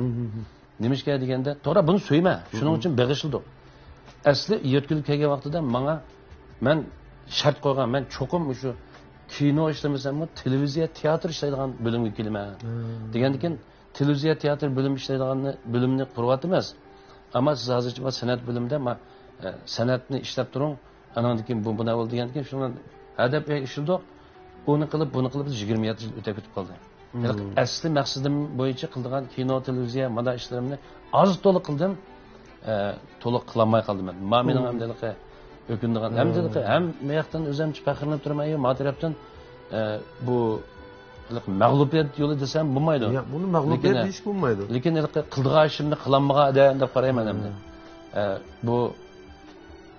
نېمىشقا دېگەندە، توغرا، بۇنى سۆيىمەن. شۇنىڭ ئۈچۈن بېغىشلىدۇق. ئەسلى يۆتكىلىپ كەلگەن ۋاقتىدا ماڭا، مەن شەرت قويغان، مەن چوقۇم مۇشۇ كىنو ئىشلىمىسەممۇ، تېلېۋىزىيە، تىياتىر ئىشلەيدىغان بۆلۈمگە كېلىمەن دېگەندىكىن، تېلېۋىزىيە، تىياتىر بۆلۈم ئىشلەيدىغاننى، بۆلۈمنى قۇرۇۋاتىمىز. ئەمما سىز ھازىرچە مانا سەنئەت بۆلۈمىدە، ما-، ئە، سەنئەتنى ئىشلەپ تۇرۇڭ. ئانىڭدىن كېيىن بۇ، بۇ نە بولدى دېگەندىن كېيىن شۇنى ھە دەپ ئىشلىدۇق. ئۇنى قىلىپ، بۇنى قىلىپ بىز يىگىرمە يەتتە يىل ئۆتۈپ كېتىپ قالدى. ھېلىقى ئەسلى مەقسىتىم بويىچە قىلىدىغان كىنو، تېلېۋىزىيە، مانا ئىشلىرىمنى ئاز تولا قىلدىم. ئە، تولۇق قىلالماي قالدىم مەن. ما مېنىڭ ئەمدى ھېلىقى ئۆكۈنىدىغان. ھەم ھېلىقى، ھەم مەياقتىن ئۆزۈمچە پەخىرلىنىپ تۇرىمەن، ما تەرەپتىن، ئە، بۇ ھېلىقى مەغلۇبىيەت يولى دېسەم بولمايدۇ. ياق، بۇنى مەغلۇبىيەت دېيىشكە بولمايدۇ. لېكىن ھېلىقى قىلىدىغان ئىشىمنى قىلالمىغان ئادەم دەپ قارايمەن ئەمدى. ئە، بۇ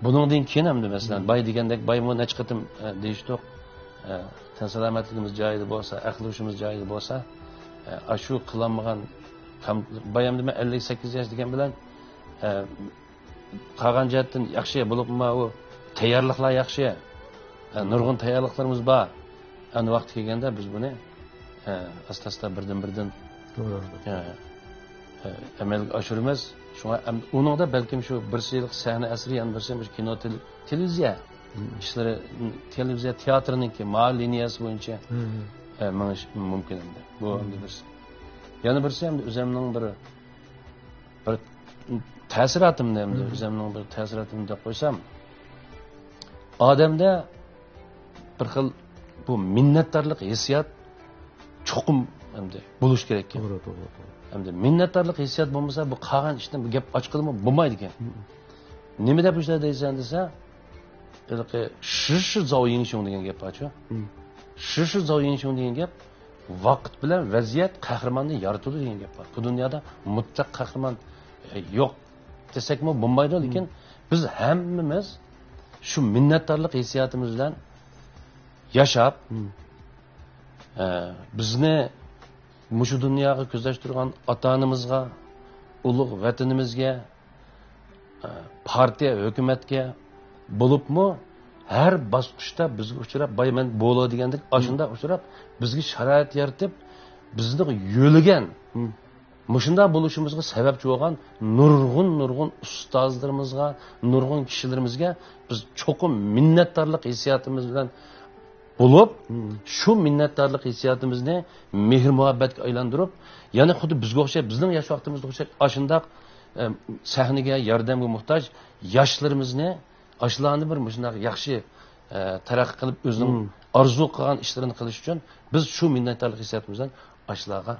بۇنىڭدىن كېيىن ئەمدى، مەسىلەن، باي دېگەندەك، بايمۇ نەچچە قېتىم، ئە، دېيىشتۇق. ئە، تەن سالامەتلىكىمىز جايىدا بولسا، ئەقلى ھوشىمىز جايىدا بولسا، ئە، ئاشۇ قىلالمىغان كام-، باي ئەمدى مەن ئەللىك سەككىز ياش دېگەن بىلەن، ئە، قالغان جەھەتتىن ياخشى، بولۇپمۇ ئۇ تەييارلىقلار ياخشى. ئە، نۇرغۇن تەييارلىقلىرىمىز بار. ئەمدى ۋاقتى كەلگەندە بىز بۇنى، ئە، ئاستا-ئاستا بىردىن-بىردىن، ئە، ئە، ئەمەلگە ئاشۇرىمىز. شۇڭا ئەم-، ئۇنىڭدا بەلكىم شۇ بىرسى سەھنە ئەسىرى، يەنە بىرسى مۇشۇ كىنو، تېل-، تېلېۋىزىيە ئىشلىرى، تېلېۋىزىيە تىياتىرىنىڭكى ما لىنىيەسى بويىچە، ئە، مېڭىش مۇمكىن ئەمدى. بۇ ئەمدى بىرسى. يەنە بىرسى ئەمدى ئۆزەمنىڭ بىر، بىر تەسىراتىمنى ئەمدى، ئۆزەمنىڭ بىر تەسىراتىمنى دەپ قويسام، ئادەمدە بىر خىل بۇ مىننەتدارلىق ھېسسىيات چوقۇم ئەمدى بولۇش كېرەك. توغرا، توغرا، توغرا. ئەمدى مىننەتدارلىق ھېسسىيات بولمىسا، بۇ قالغان ئىشتىن بۇ گەپ ئاچقىلىمۇ بولمايدىكەن. نېمە دەپ مۇشۇنداق دەيسەن دېسە، ھېلىقى شىشى زاۋ يىڭشۇڭ دېگەن گەپ بارچۇ. شىشى زاۋ يىڭشۇڭ دېگەن گەپ، ۋاقىت بىلەن ۋەزىيەت قەھرىماننى يارىتىدۇ دېگەن گەپ بار. بۇ دۇنيادا مۇتلەق قەھرىمان، ئە، يوق دېسەكمۇ بولمايدۇ، لېكىن بىز ھەممىمىز شۇ مىننەتدارلىق ھېسسىياتىمىز بىلەن ياشاپ، ئە، بىزنى مۇشۇ دۇنياغا كۆزلەشتۈرگەن ئاتا-ئانىمىزغا، ئۇلۇغ ۋەتىنىمىزگە، ئە، پارتىيە، ھۆكۈمەتكە، بولۇپمۇ ھەر باسقۇچتا بىزگە ئۇچراپ، باي مەن بولۇ دېگەندەك ئاشۇنداق ئۇچراپ، بىزگە شارائىت يارىتىپ، بىزنى يۆلىگەن، مۇشۇنداق بولۇشىمىزغا سەۋەبچى بولغان نۇرغۇن، نۇرغۇن ئۇستازلىرىمىزغا، نۇرغۇن كىشىلىرىمىزگە بىز چوقۇم مىننەتدارلىق ھېسسىياتىمىز بىلەن بولۇپ، شۇ مىننەتدارلىق ھېسسىياتىمىزنى مېھىر-مۇھەببەتكە ئايلاندۇرۇپ، يەنە خۇددى بىزگە ئوخشاپ، بىزنىڭ ياش ۋاقتىمىزدا ئوخشاپ، ئاشۇنداق، ئە، سەھنىگە، ياردەمگە موھتاج ياشلىرىمىزنى، ئاشۇلارنى بىر مۇشۇنداق ياخشى، ئە، تەرەققىي قىلىپ، ئۆزىنىڭ ئارزۇ قىلغان ئىشلىرىنى قىلىش ئۈچۈن بىز شۇ مىننەتدارلىق ھېسسىياتىمىز بىلەن ئاشۇلارغا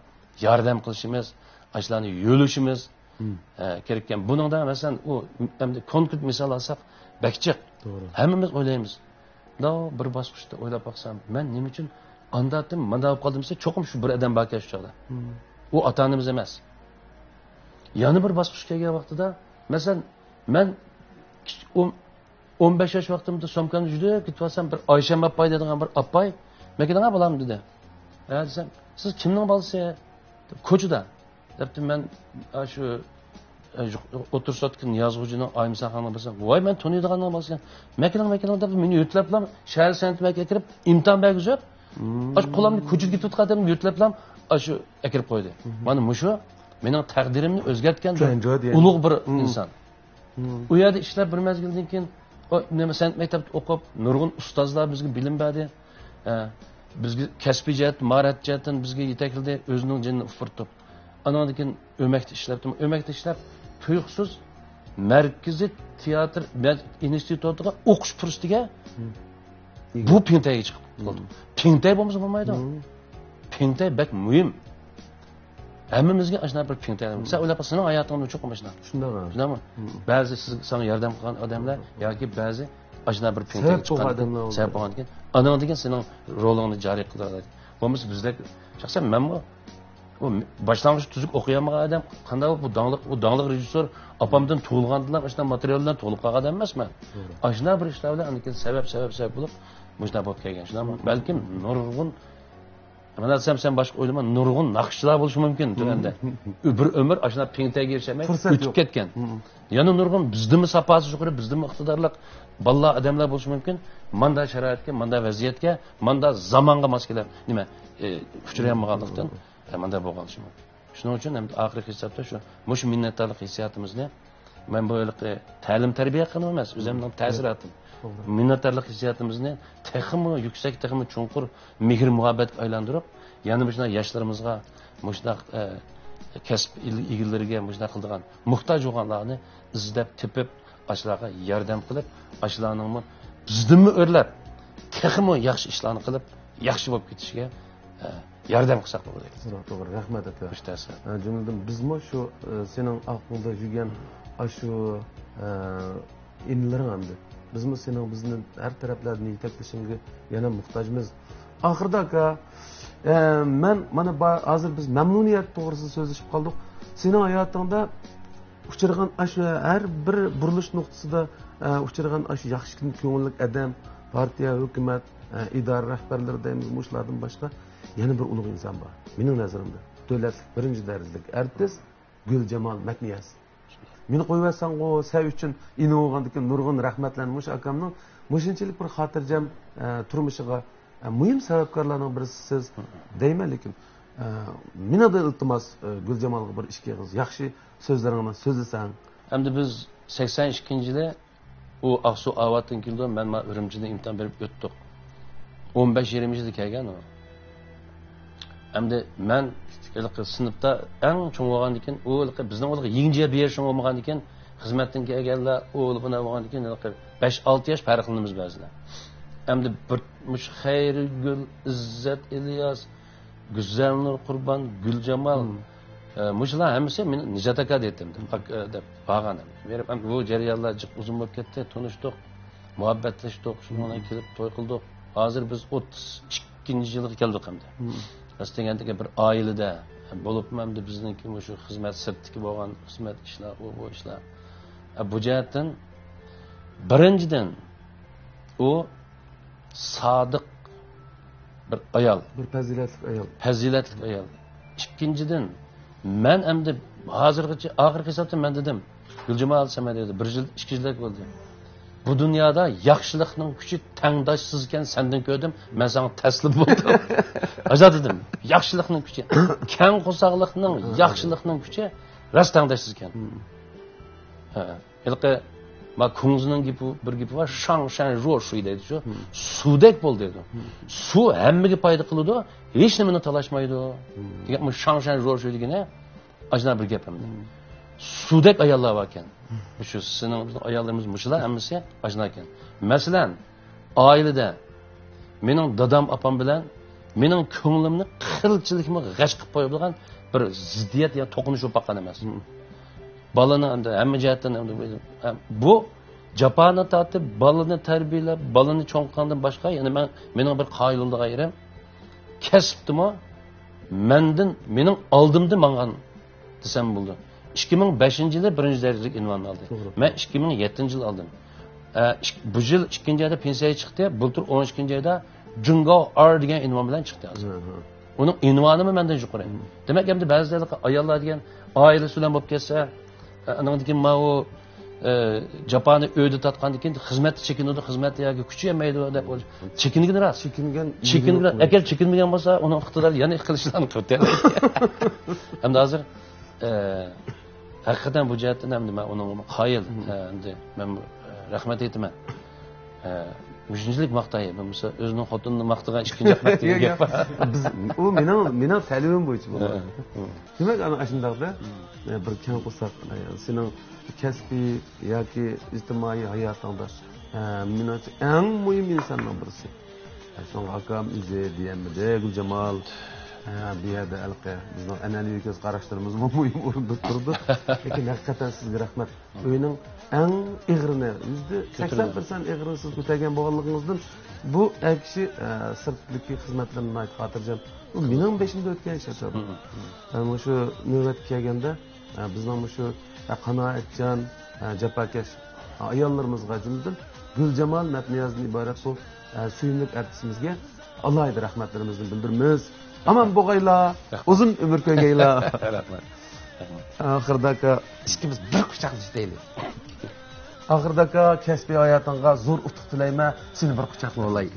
ياردەم قىلىشىمىز، ئاشۇلارنى يۆلىشىمىز، ئە، كېرەككەن. بۇنىڭدا، مەسىلەن، ئۇ ئەمدى كونكرېت مىسال ئالساق، بەك جىق. توغرا. ھەممىمىز ئويلايمىز. مۇنداق بىر باسقۇچتا ئويلاپ باقسام، مەن نېمە ئۈچۈن ئانداقتىن مۇنداق بولۇپ قالدىم دېسە، چوقۇم شۇ بىر ئادەم باركەن شۇ چاغدا. ئۇ ئاتا-ئانىمىز ئەمەس. يەنە بىر باسقۇچقا كەلگەن ۋاقتىدا، مەسىلەن، مەن كىچىك، ئون، ئون بەش ياش ۋاقتىمدا سومكامنى يۈدۈپ كېتىۋالسام، بىر ئايشەم ئاپاي دەيدىغان بىر ئاپاي، «مەكىنىڭە بالام» دېدى. «ھە» دېسەم، «سىز كىمنىڭ بالىسى؟» «كوچىدا» دەپتۇ. مەن، ئا، شۇ، ئە، يۇق-، ئوتتۇرا سوتكا نىياز خوجىنىڭ، ئايمۇسا خاننىڭ بىرسى، «ۋاي، مەن تونۇيدىغاننىڭ بالىسى. مەكىنىڭ، مەكىنىڭ» دەپ، مېنى يۆتلەپلا شەھەر سەنئەت مەكتىپىگە ئەكىرىپ، ئىمتىھان بەرگۈزۈپ، ئاشۇ قولۇمنى كوچىدا كېتىۋاتقان ئادەمنى يۆتلەپلا ئاشۇ ئەكىرىپ قويدى. مانا مۇشۇ مېنىڭ تەقدىرىمنى ئۆزگەرتكەن بىر ئۇلۇغ بىر ئىنسان. ئۇ يەردە ئىشلەپ بىر مەزگىلدىن كېيىن، ئۇ نېمە، سەنئەت مەكتەپتە ئوقۇپ، نۇرغۇن ئۇستازلار بىزگە بىلىم بەردى. ئە، بىزگە كەسپىي جەھەت، ماھارەت جەھەتتىن بىزگە يېتەكلىدى، ئۆزىنىڭ جېنىنى ئۇپرىتىپ. ئانىڭدىن كېيىن ئۆمەكتە ئىشلەپتىمۇ. ئۆمەكتە ئىشلەپ، تۇيۇقسىز مەركىزىي تىياتىر مە-، ئىنستىتۇتىغا ئوقۇش پۇرسىتىگە بۇ پىڭتەيگە چىقىپ قالدىم. پىڭتەي بولمىسا بولمايدۇ. پىڭتەي بەك مۇھىم. ھەممىمىزگە ئاشۇنداق بىر پىڭتەي. سەن ئويلاپ باق، سېنىڭ ھاياتىڭدا چوقۇم ئاشۇنداق. شۇنداق. شۇنداقمۇ؟ بەزى سىز، ساڭا ياردەم قىلغان ئادەملەر ياكى بەزى ئاشۇنداق بىر پىڭتەي سەۋەب بولغان ئادەملەر بولىدۇ. سەۋەب بولغاندىكىن، ئانىڭدىن كېيىن سېنىڭ رولۇڭنى جارى قىلدۇرالايدۇ. بولمىسا بىزدەك، شەخسەن مەنمۇ، ئۇ باشلانغۇچ تۈزۈك ئوقۇيالمىغان ئادەم، قانداق بۇ داڭلىق، ئۇ داڭلىق رېژىسسور ئاپامدىن تۇغۇلغاندىلا ئاشۇنداق ماتېرىيال بىلەن تولۇپ قالغان ئادەم ئەمەسمەن. ئاشۇنداق بىر ئىشلار بىلەن ئاندىن كېيىن سەۋەب، سەۋەب، سەۋەب بولۇپ مۇشۇنداق بولۇپ كەلگەن. شۇنداقمۇ؟ بەلكىم نۇرغۇن مانا دېسەم، سەن باشقا ئويلىما، نۇرغۇن ناخشىچىلار بولۇشى مۇمكىن تۆۋەندە. بىر ئۆمۈر ئاشۇنداق پىڭتەيگە ئېرىشەلمەي ئۆتۈپ كەتكەن. يەنە نۇرغۇن بىزدىنمۇ ساپاسى يۇقىرى، بىزدىنمۇ ئىقتىدارلىق بالىلار، ئادەملەر بولۇشى مۇمكىن. مانداق شارائىتكە، مانداق ۋەزىيەتكە، مانداق زامانغا ماس كېلەر، نېمە، ئە، ئۇچرىيالمىغانلىقتىن، ئە، مانداق بولغانلىقى مۇمكىن. شۇنىڭ ئۈچۈن ھەم ئاخىرقى ھېسابتا شۇ، مۇشۇ مىننەتدارلىق ھېسسىياتىمىزنى مەن بۇ ھېلىقى تەلىم-تەربىيە قىلىپ ئەمەس، ئۆزۈمنىڭ تەسىراتىم. توغرا. مىننەتدارلىق ھېسسىياتىمىزنى تېخىمۇ يۈكسەك، تېخىمۇ چوڭقۇر مېھىر-مۇھەببەتكە ئايلاندۇرۇپ، يەنە مۇشۇنداق ياشلىرىمىزغا مۇشۇنداق، ئە، كەسىپ ئىگىلىرىگە مۇشۇنداق قىلىدىغان موھتاج بولغانلارنى ئىزدەپ تېپىپ، ئاشۇلارغا ياردەم قىلىپ، ئاشۇلارنىڭمۇ بىزدىنمۇ ئۆرلەپ، تېخىمۇ ياخشى ئىشلارنى قىلىپ، ياخشى بولۇپ كېتىشىگە، ئە، ياردەم قىلساق بولىدۇ. توغرا، توغرا. رەھمەت، ئاكا. مۇشۇ تەسىر. ئە، جۈملىدىن بىزمۇ شۇ، ئە، سېنىڭ ئارقىڭدا يۈرگەن ئاشۇ، ئە، ئىنىلىرىڭ ئەمدى. بىزمۇ سېنىڭ بىزنى ھەر تەرەپلەردىن يېتەكلىشىڭگە يەنە موھتاجمىز. ئاخىرىدا، ئاكا، ئە، مەن مانا با-، ھازىر بىز مەمنۇنىيەت توغرىسىدا سۆزلىشىپ قالدۇق. سېنىڭ ھاياتىڭدا ئۇچرىغان ئاشۇ ھەر بىر بۇرۇلۇش نۇقتىسىدا، ئە، ئۇچرىغان ئاشۇ ياخشى كۆڭۈللۈك ئادەم، پارتىيە، ھۆكۈمەت، ئە، ئىدارە رەھبەرلىرى دەيمىز، مۇشۇلاردىن باشقا يەنە بىر ئۇلۇغ ئىنسان بار. مېنىڭ نەزىرىمدە دۆلەتلىك بىرىنچى دەرىجىلىك ئارتىس گۈلجامال مەتنىياز. مېنى قويۇۋەتسەڭغۇ، سەن ئۈچۈن ئىنى بولغاندىكىن نۇرغۇن رەھمەتلەرنى مۇشۇ ئاكامنىڭ مۇشۇنچىلىك بىر خاتىرجەم، ئە، تۇرمۇشىغا، ئە، مۇھىم سەۋەبكارلارنىڭ بىرىسى سىز دەيمەن، لېكىن، ئە، مېنىڭدىن ئىلتىماس، ئە، گۈلجامالغا بىر ئىككى ئېغىز ياخشى سۆزلىرىڭنى سۆزلىسەڭ. ئەمدى بىز سەكسەن ئىككىنچى يىلى ئۇ ئاقسۇ ئاۋاتتىن كېلىدۇ، مەن مانا ئۈرۈمچىدىن ئىمتىھان بېرىپ ئۆتتۇق. ئون بەش يېرىم يىلدا كەلگەن ئۇ. ئەمدى مەن ھېلىقى سىنىپتا ئەڭ چوڭ بولغاندىكىن، ئۇ ھېلىقى بىزنىڭ ئۇلۇغ يىڭجىيە بېرىشىڭ بولمىغاندىكىن، خىزمەتتىن كەلگەنلەر ئۇ بۇنى بولغاندىكىن، ھېلىقى بەش ئالتە ياش پەرقلىنىمىز بەزىدە. ئەمدى بىر مۇشۇ خەيرىگۈل، ئىززەت ئىلياس، گۈزەلنۇر قۇربان، گۈلجامال، ئە، مۇشۇلار ھەممىسى مېنى نىجات ئاكا دەيتتىم، دەپ، ئاكا، دەپ بارغان. بېرىپ، ئەمدى بۇ جەريانلار جىق ئۇزۇن بولۇپ كەتتى، تونۇشتۇق، مۇھەببەتلەشتۇق، شۇنىڭ بىلەن كېلىپ توي قىلدۇق. ھازىر بىز ئوتتۇز ئىككىنچى يىلغا كەلدۇق ئەمدى. راست دېگەندىكى بىر ئائىلىدە بولۇپمۇ ئەمدى بىزنىڭكى مۇشۇ خىزمەت سىرتتىكى بولغان خىزمەت ئىشلار، ئۇ، بۇ ئىشلار. ئە، بۇ جەھەتتىن بىرىنچىدىن، ئۇ سادىق بىر ئايال. بىر پەزىلەتلىك ئايال. پەزىلەتلىك ئايال. ئىككىنچىدىن، مەن ئەمدى ھازىرغىچە ئاخىرقى ھېسابتا مەن دېدىم، گۈلجامال، سەن مەن دېدى، بىر يىل، ئىككى يىلدەك بولدى. بۇ دۇنيادا ياخشىلىقنىڭ كۈچى تەڭداشسىزكەن، سەندىن كۆردۈم، مەن ساڭا تەسلىم بولدۇم. ھازا دېدىم، ياخشىلىقنىڭ كۈچى، كەڭ قورساقلىقنىڭ، ياخشىلىقنىڭ كۈچى راست تەڭداشسىزكەن. ھە. ھېلىقى ما كۇڭزىنىڭ گېپى، بىر گېپى بار، شاڭ شەن ژو شۈي دەيدۇ شۇ. سۇدەك بول دەيدۇ. سۇ ھەممىگە پايدا قىلىدۇ، ھېچ نېمىنى تالاشمايدۇ. دېگەن بۇ شاڭ شەن ژو شۈي دېگىنى ئاشۇنداق بىر گەپ ئەمدى. سۇدەك ئاياللار باركەن. شۇ سېنىڭ، بىزنىڭ ئاياللىرىمىز مۇشۇلار ھەممىسى ئاشۇنداق ئىكەن. مەسىلەن، ئائىلىدە مېنىڭ دادام، ئاپام بىلەن مېنىڭ كۆڭلۈمنى قىلچىلىكمۇ غەش قىلىپ قويىدىغان بىر زىددىيەت يا توقۇنۇش بولۇپ باققان ئەمەس. بالىنى ئەمدى ھەممە جەھەتتىن ئەمدى، بۇ جاپانى تارتىپ، بالىنى تەربىيەلەپ، بالىنى چوڭ قىلغاندىن باشقا، يەنە مەن، مېنىڭ بىر قايىل بولىدىغان يېرىم، كەسىپتىمۇ مەندىن، مېنىڭ ئالدىمدا ماڭغان دېسەم بولىدۇ. ئىككى مىڭ بەشىنچى يىلى بىرىنچى دەرىجىلىك ئۇنۋاننى ئالدى. توغرا. مەن ئىككى مىڭ يەتتىنچى يىلى ئالدىم. ئە، ئىك-، بۇ يىل ئىككىنچى ئايدا پېنسىيەگە چىقتى، بۇلتۇر ئون ئىككىنچى ئايدا جۇڭگاۋ ئار دېگەن ئۇنۋان بىلەن چىقتى ھازىر. ھە، ھە. ئۇنىڭ ئۇنۋانىمۇ مەندىن يۇقىرى. دېمەك، ئەمدى بەزىدە ئاياللار دېگەن ئائىلىسى بىلەن بولۇپ كەتسە، ئە، ئانىڭدىن كېيىن ماۋۇ، ئە، جاپانى ئۆيدە تارتقاندىن كېيىن خىزمەتتە چېكىنىدۇ، خىزمەتتە ياكى كۈچى يەتمەيدۇ دەپ ئويلاش-، چېكىنگىنى راست. چېكىنگەن، چېكىنگىنى راست. ئەگەر چېكىنمىگەن بولسا، ئۇنىڭ ئىقتىدارى يەنە قىلىشلارنى قىلىپ كەلدى. ئەمدى ھازىر، ئە، ھەقىقەتەن بۇ جەھەتتىن ئەمدى مەن ئۇنىڭغا قايىل. ئە، ئەمدى مەن، ئە، رەھمەت ئېيتىمەن. ئە، مۇشۇنچىلىك ماختاي، بولمىسا ئۆزىنىڭ خوتۇنىنى ماختىغان ئىككىنچى ئەخمەق دېگەن گەپ بار. بىز، ئۇ مېنىڭ، مېنىڭ تەلىپىم بويىچە بولىدۇ. ھە، ھە. دېمەك، ئەنە ئاشۇنداقتا، ئە، بىر كەڭ قورساق، ئە، سېنىڭ كەسپىي ياكى ئىجتىمائىي ھاياتىڭدا، ئە، مېنىڭچە ئەڭ مۇھىم ئىنساننىڭ بىرسى. ئە، شۇڭا ئاكام ئۆزى دېيەلمىدى، گۈلجامال. ئە، بۇ يەردە ھېلىقى بىزنىڭ ئەنئەنىۋى كۆز قاراشلىرىمىزمۇ مۇھىم ئورۇندا تۇرىدۇ. لېكىن ھەقىقەتەن سىزگە رەھمەت. ئۆينىڭ ئەڭ ئېغىرىنى، يۈزدە سەكسەن پىرسەنت ئېغىرىنى سىز كۆتەرگەن بولغانلىقىڭىزدىن، بۇ ئەر كىشى، ئە، سىرتتىكى خىزمەتلىرىنى ناھايىتى خاتىرجەم. بۇ مېنىڭ بېشىمدا ئۆتكەن ئىش ئاتىدۇ. مم. ئە، مۇشۇ نۆۋەتكە كەلگەندە، ئە، بىزنىڭ مۇشۇ، ئە، قانائەتچان، ئە، جاپاكەش، ئە، ئاياللىرىمىزغا، جۈملىدىن گۈلجامال مەتنىيازدىن ئىبارەت بۇ، ئە، سۆيۈملۈك ئەرتىسىمىزگە ئالاھىدە رەھمەتلىرىمىزنى بىلدۈرىمىز. ئامان بولغايلا، ئۇزۇن ئۆمۈر كۆرگەيلا. رەھمەت. رەھمەت. ئاخىرىدا ئاكا، ئىككىمىز بىر قۇچاقلىشايلى. ئاخىرىدا ئاكا، كەسپىي ھاياتىڭغا زور ئۇتۇق تىلەيمەن، سېنى بىر قۇچاقلاپ ئالاي.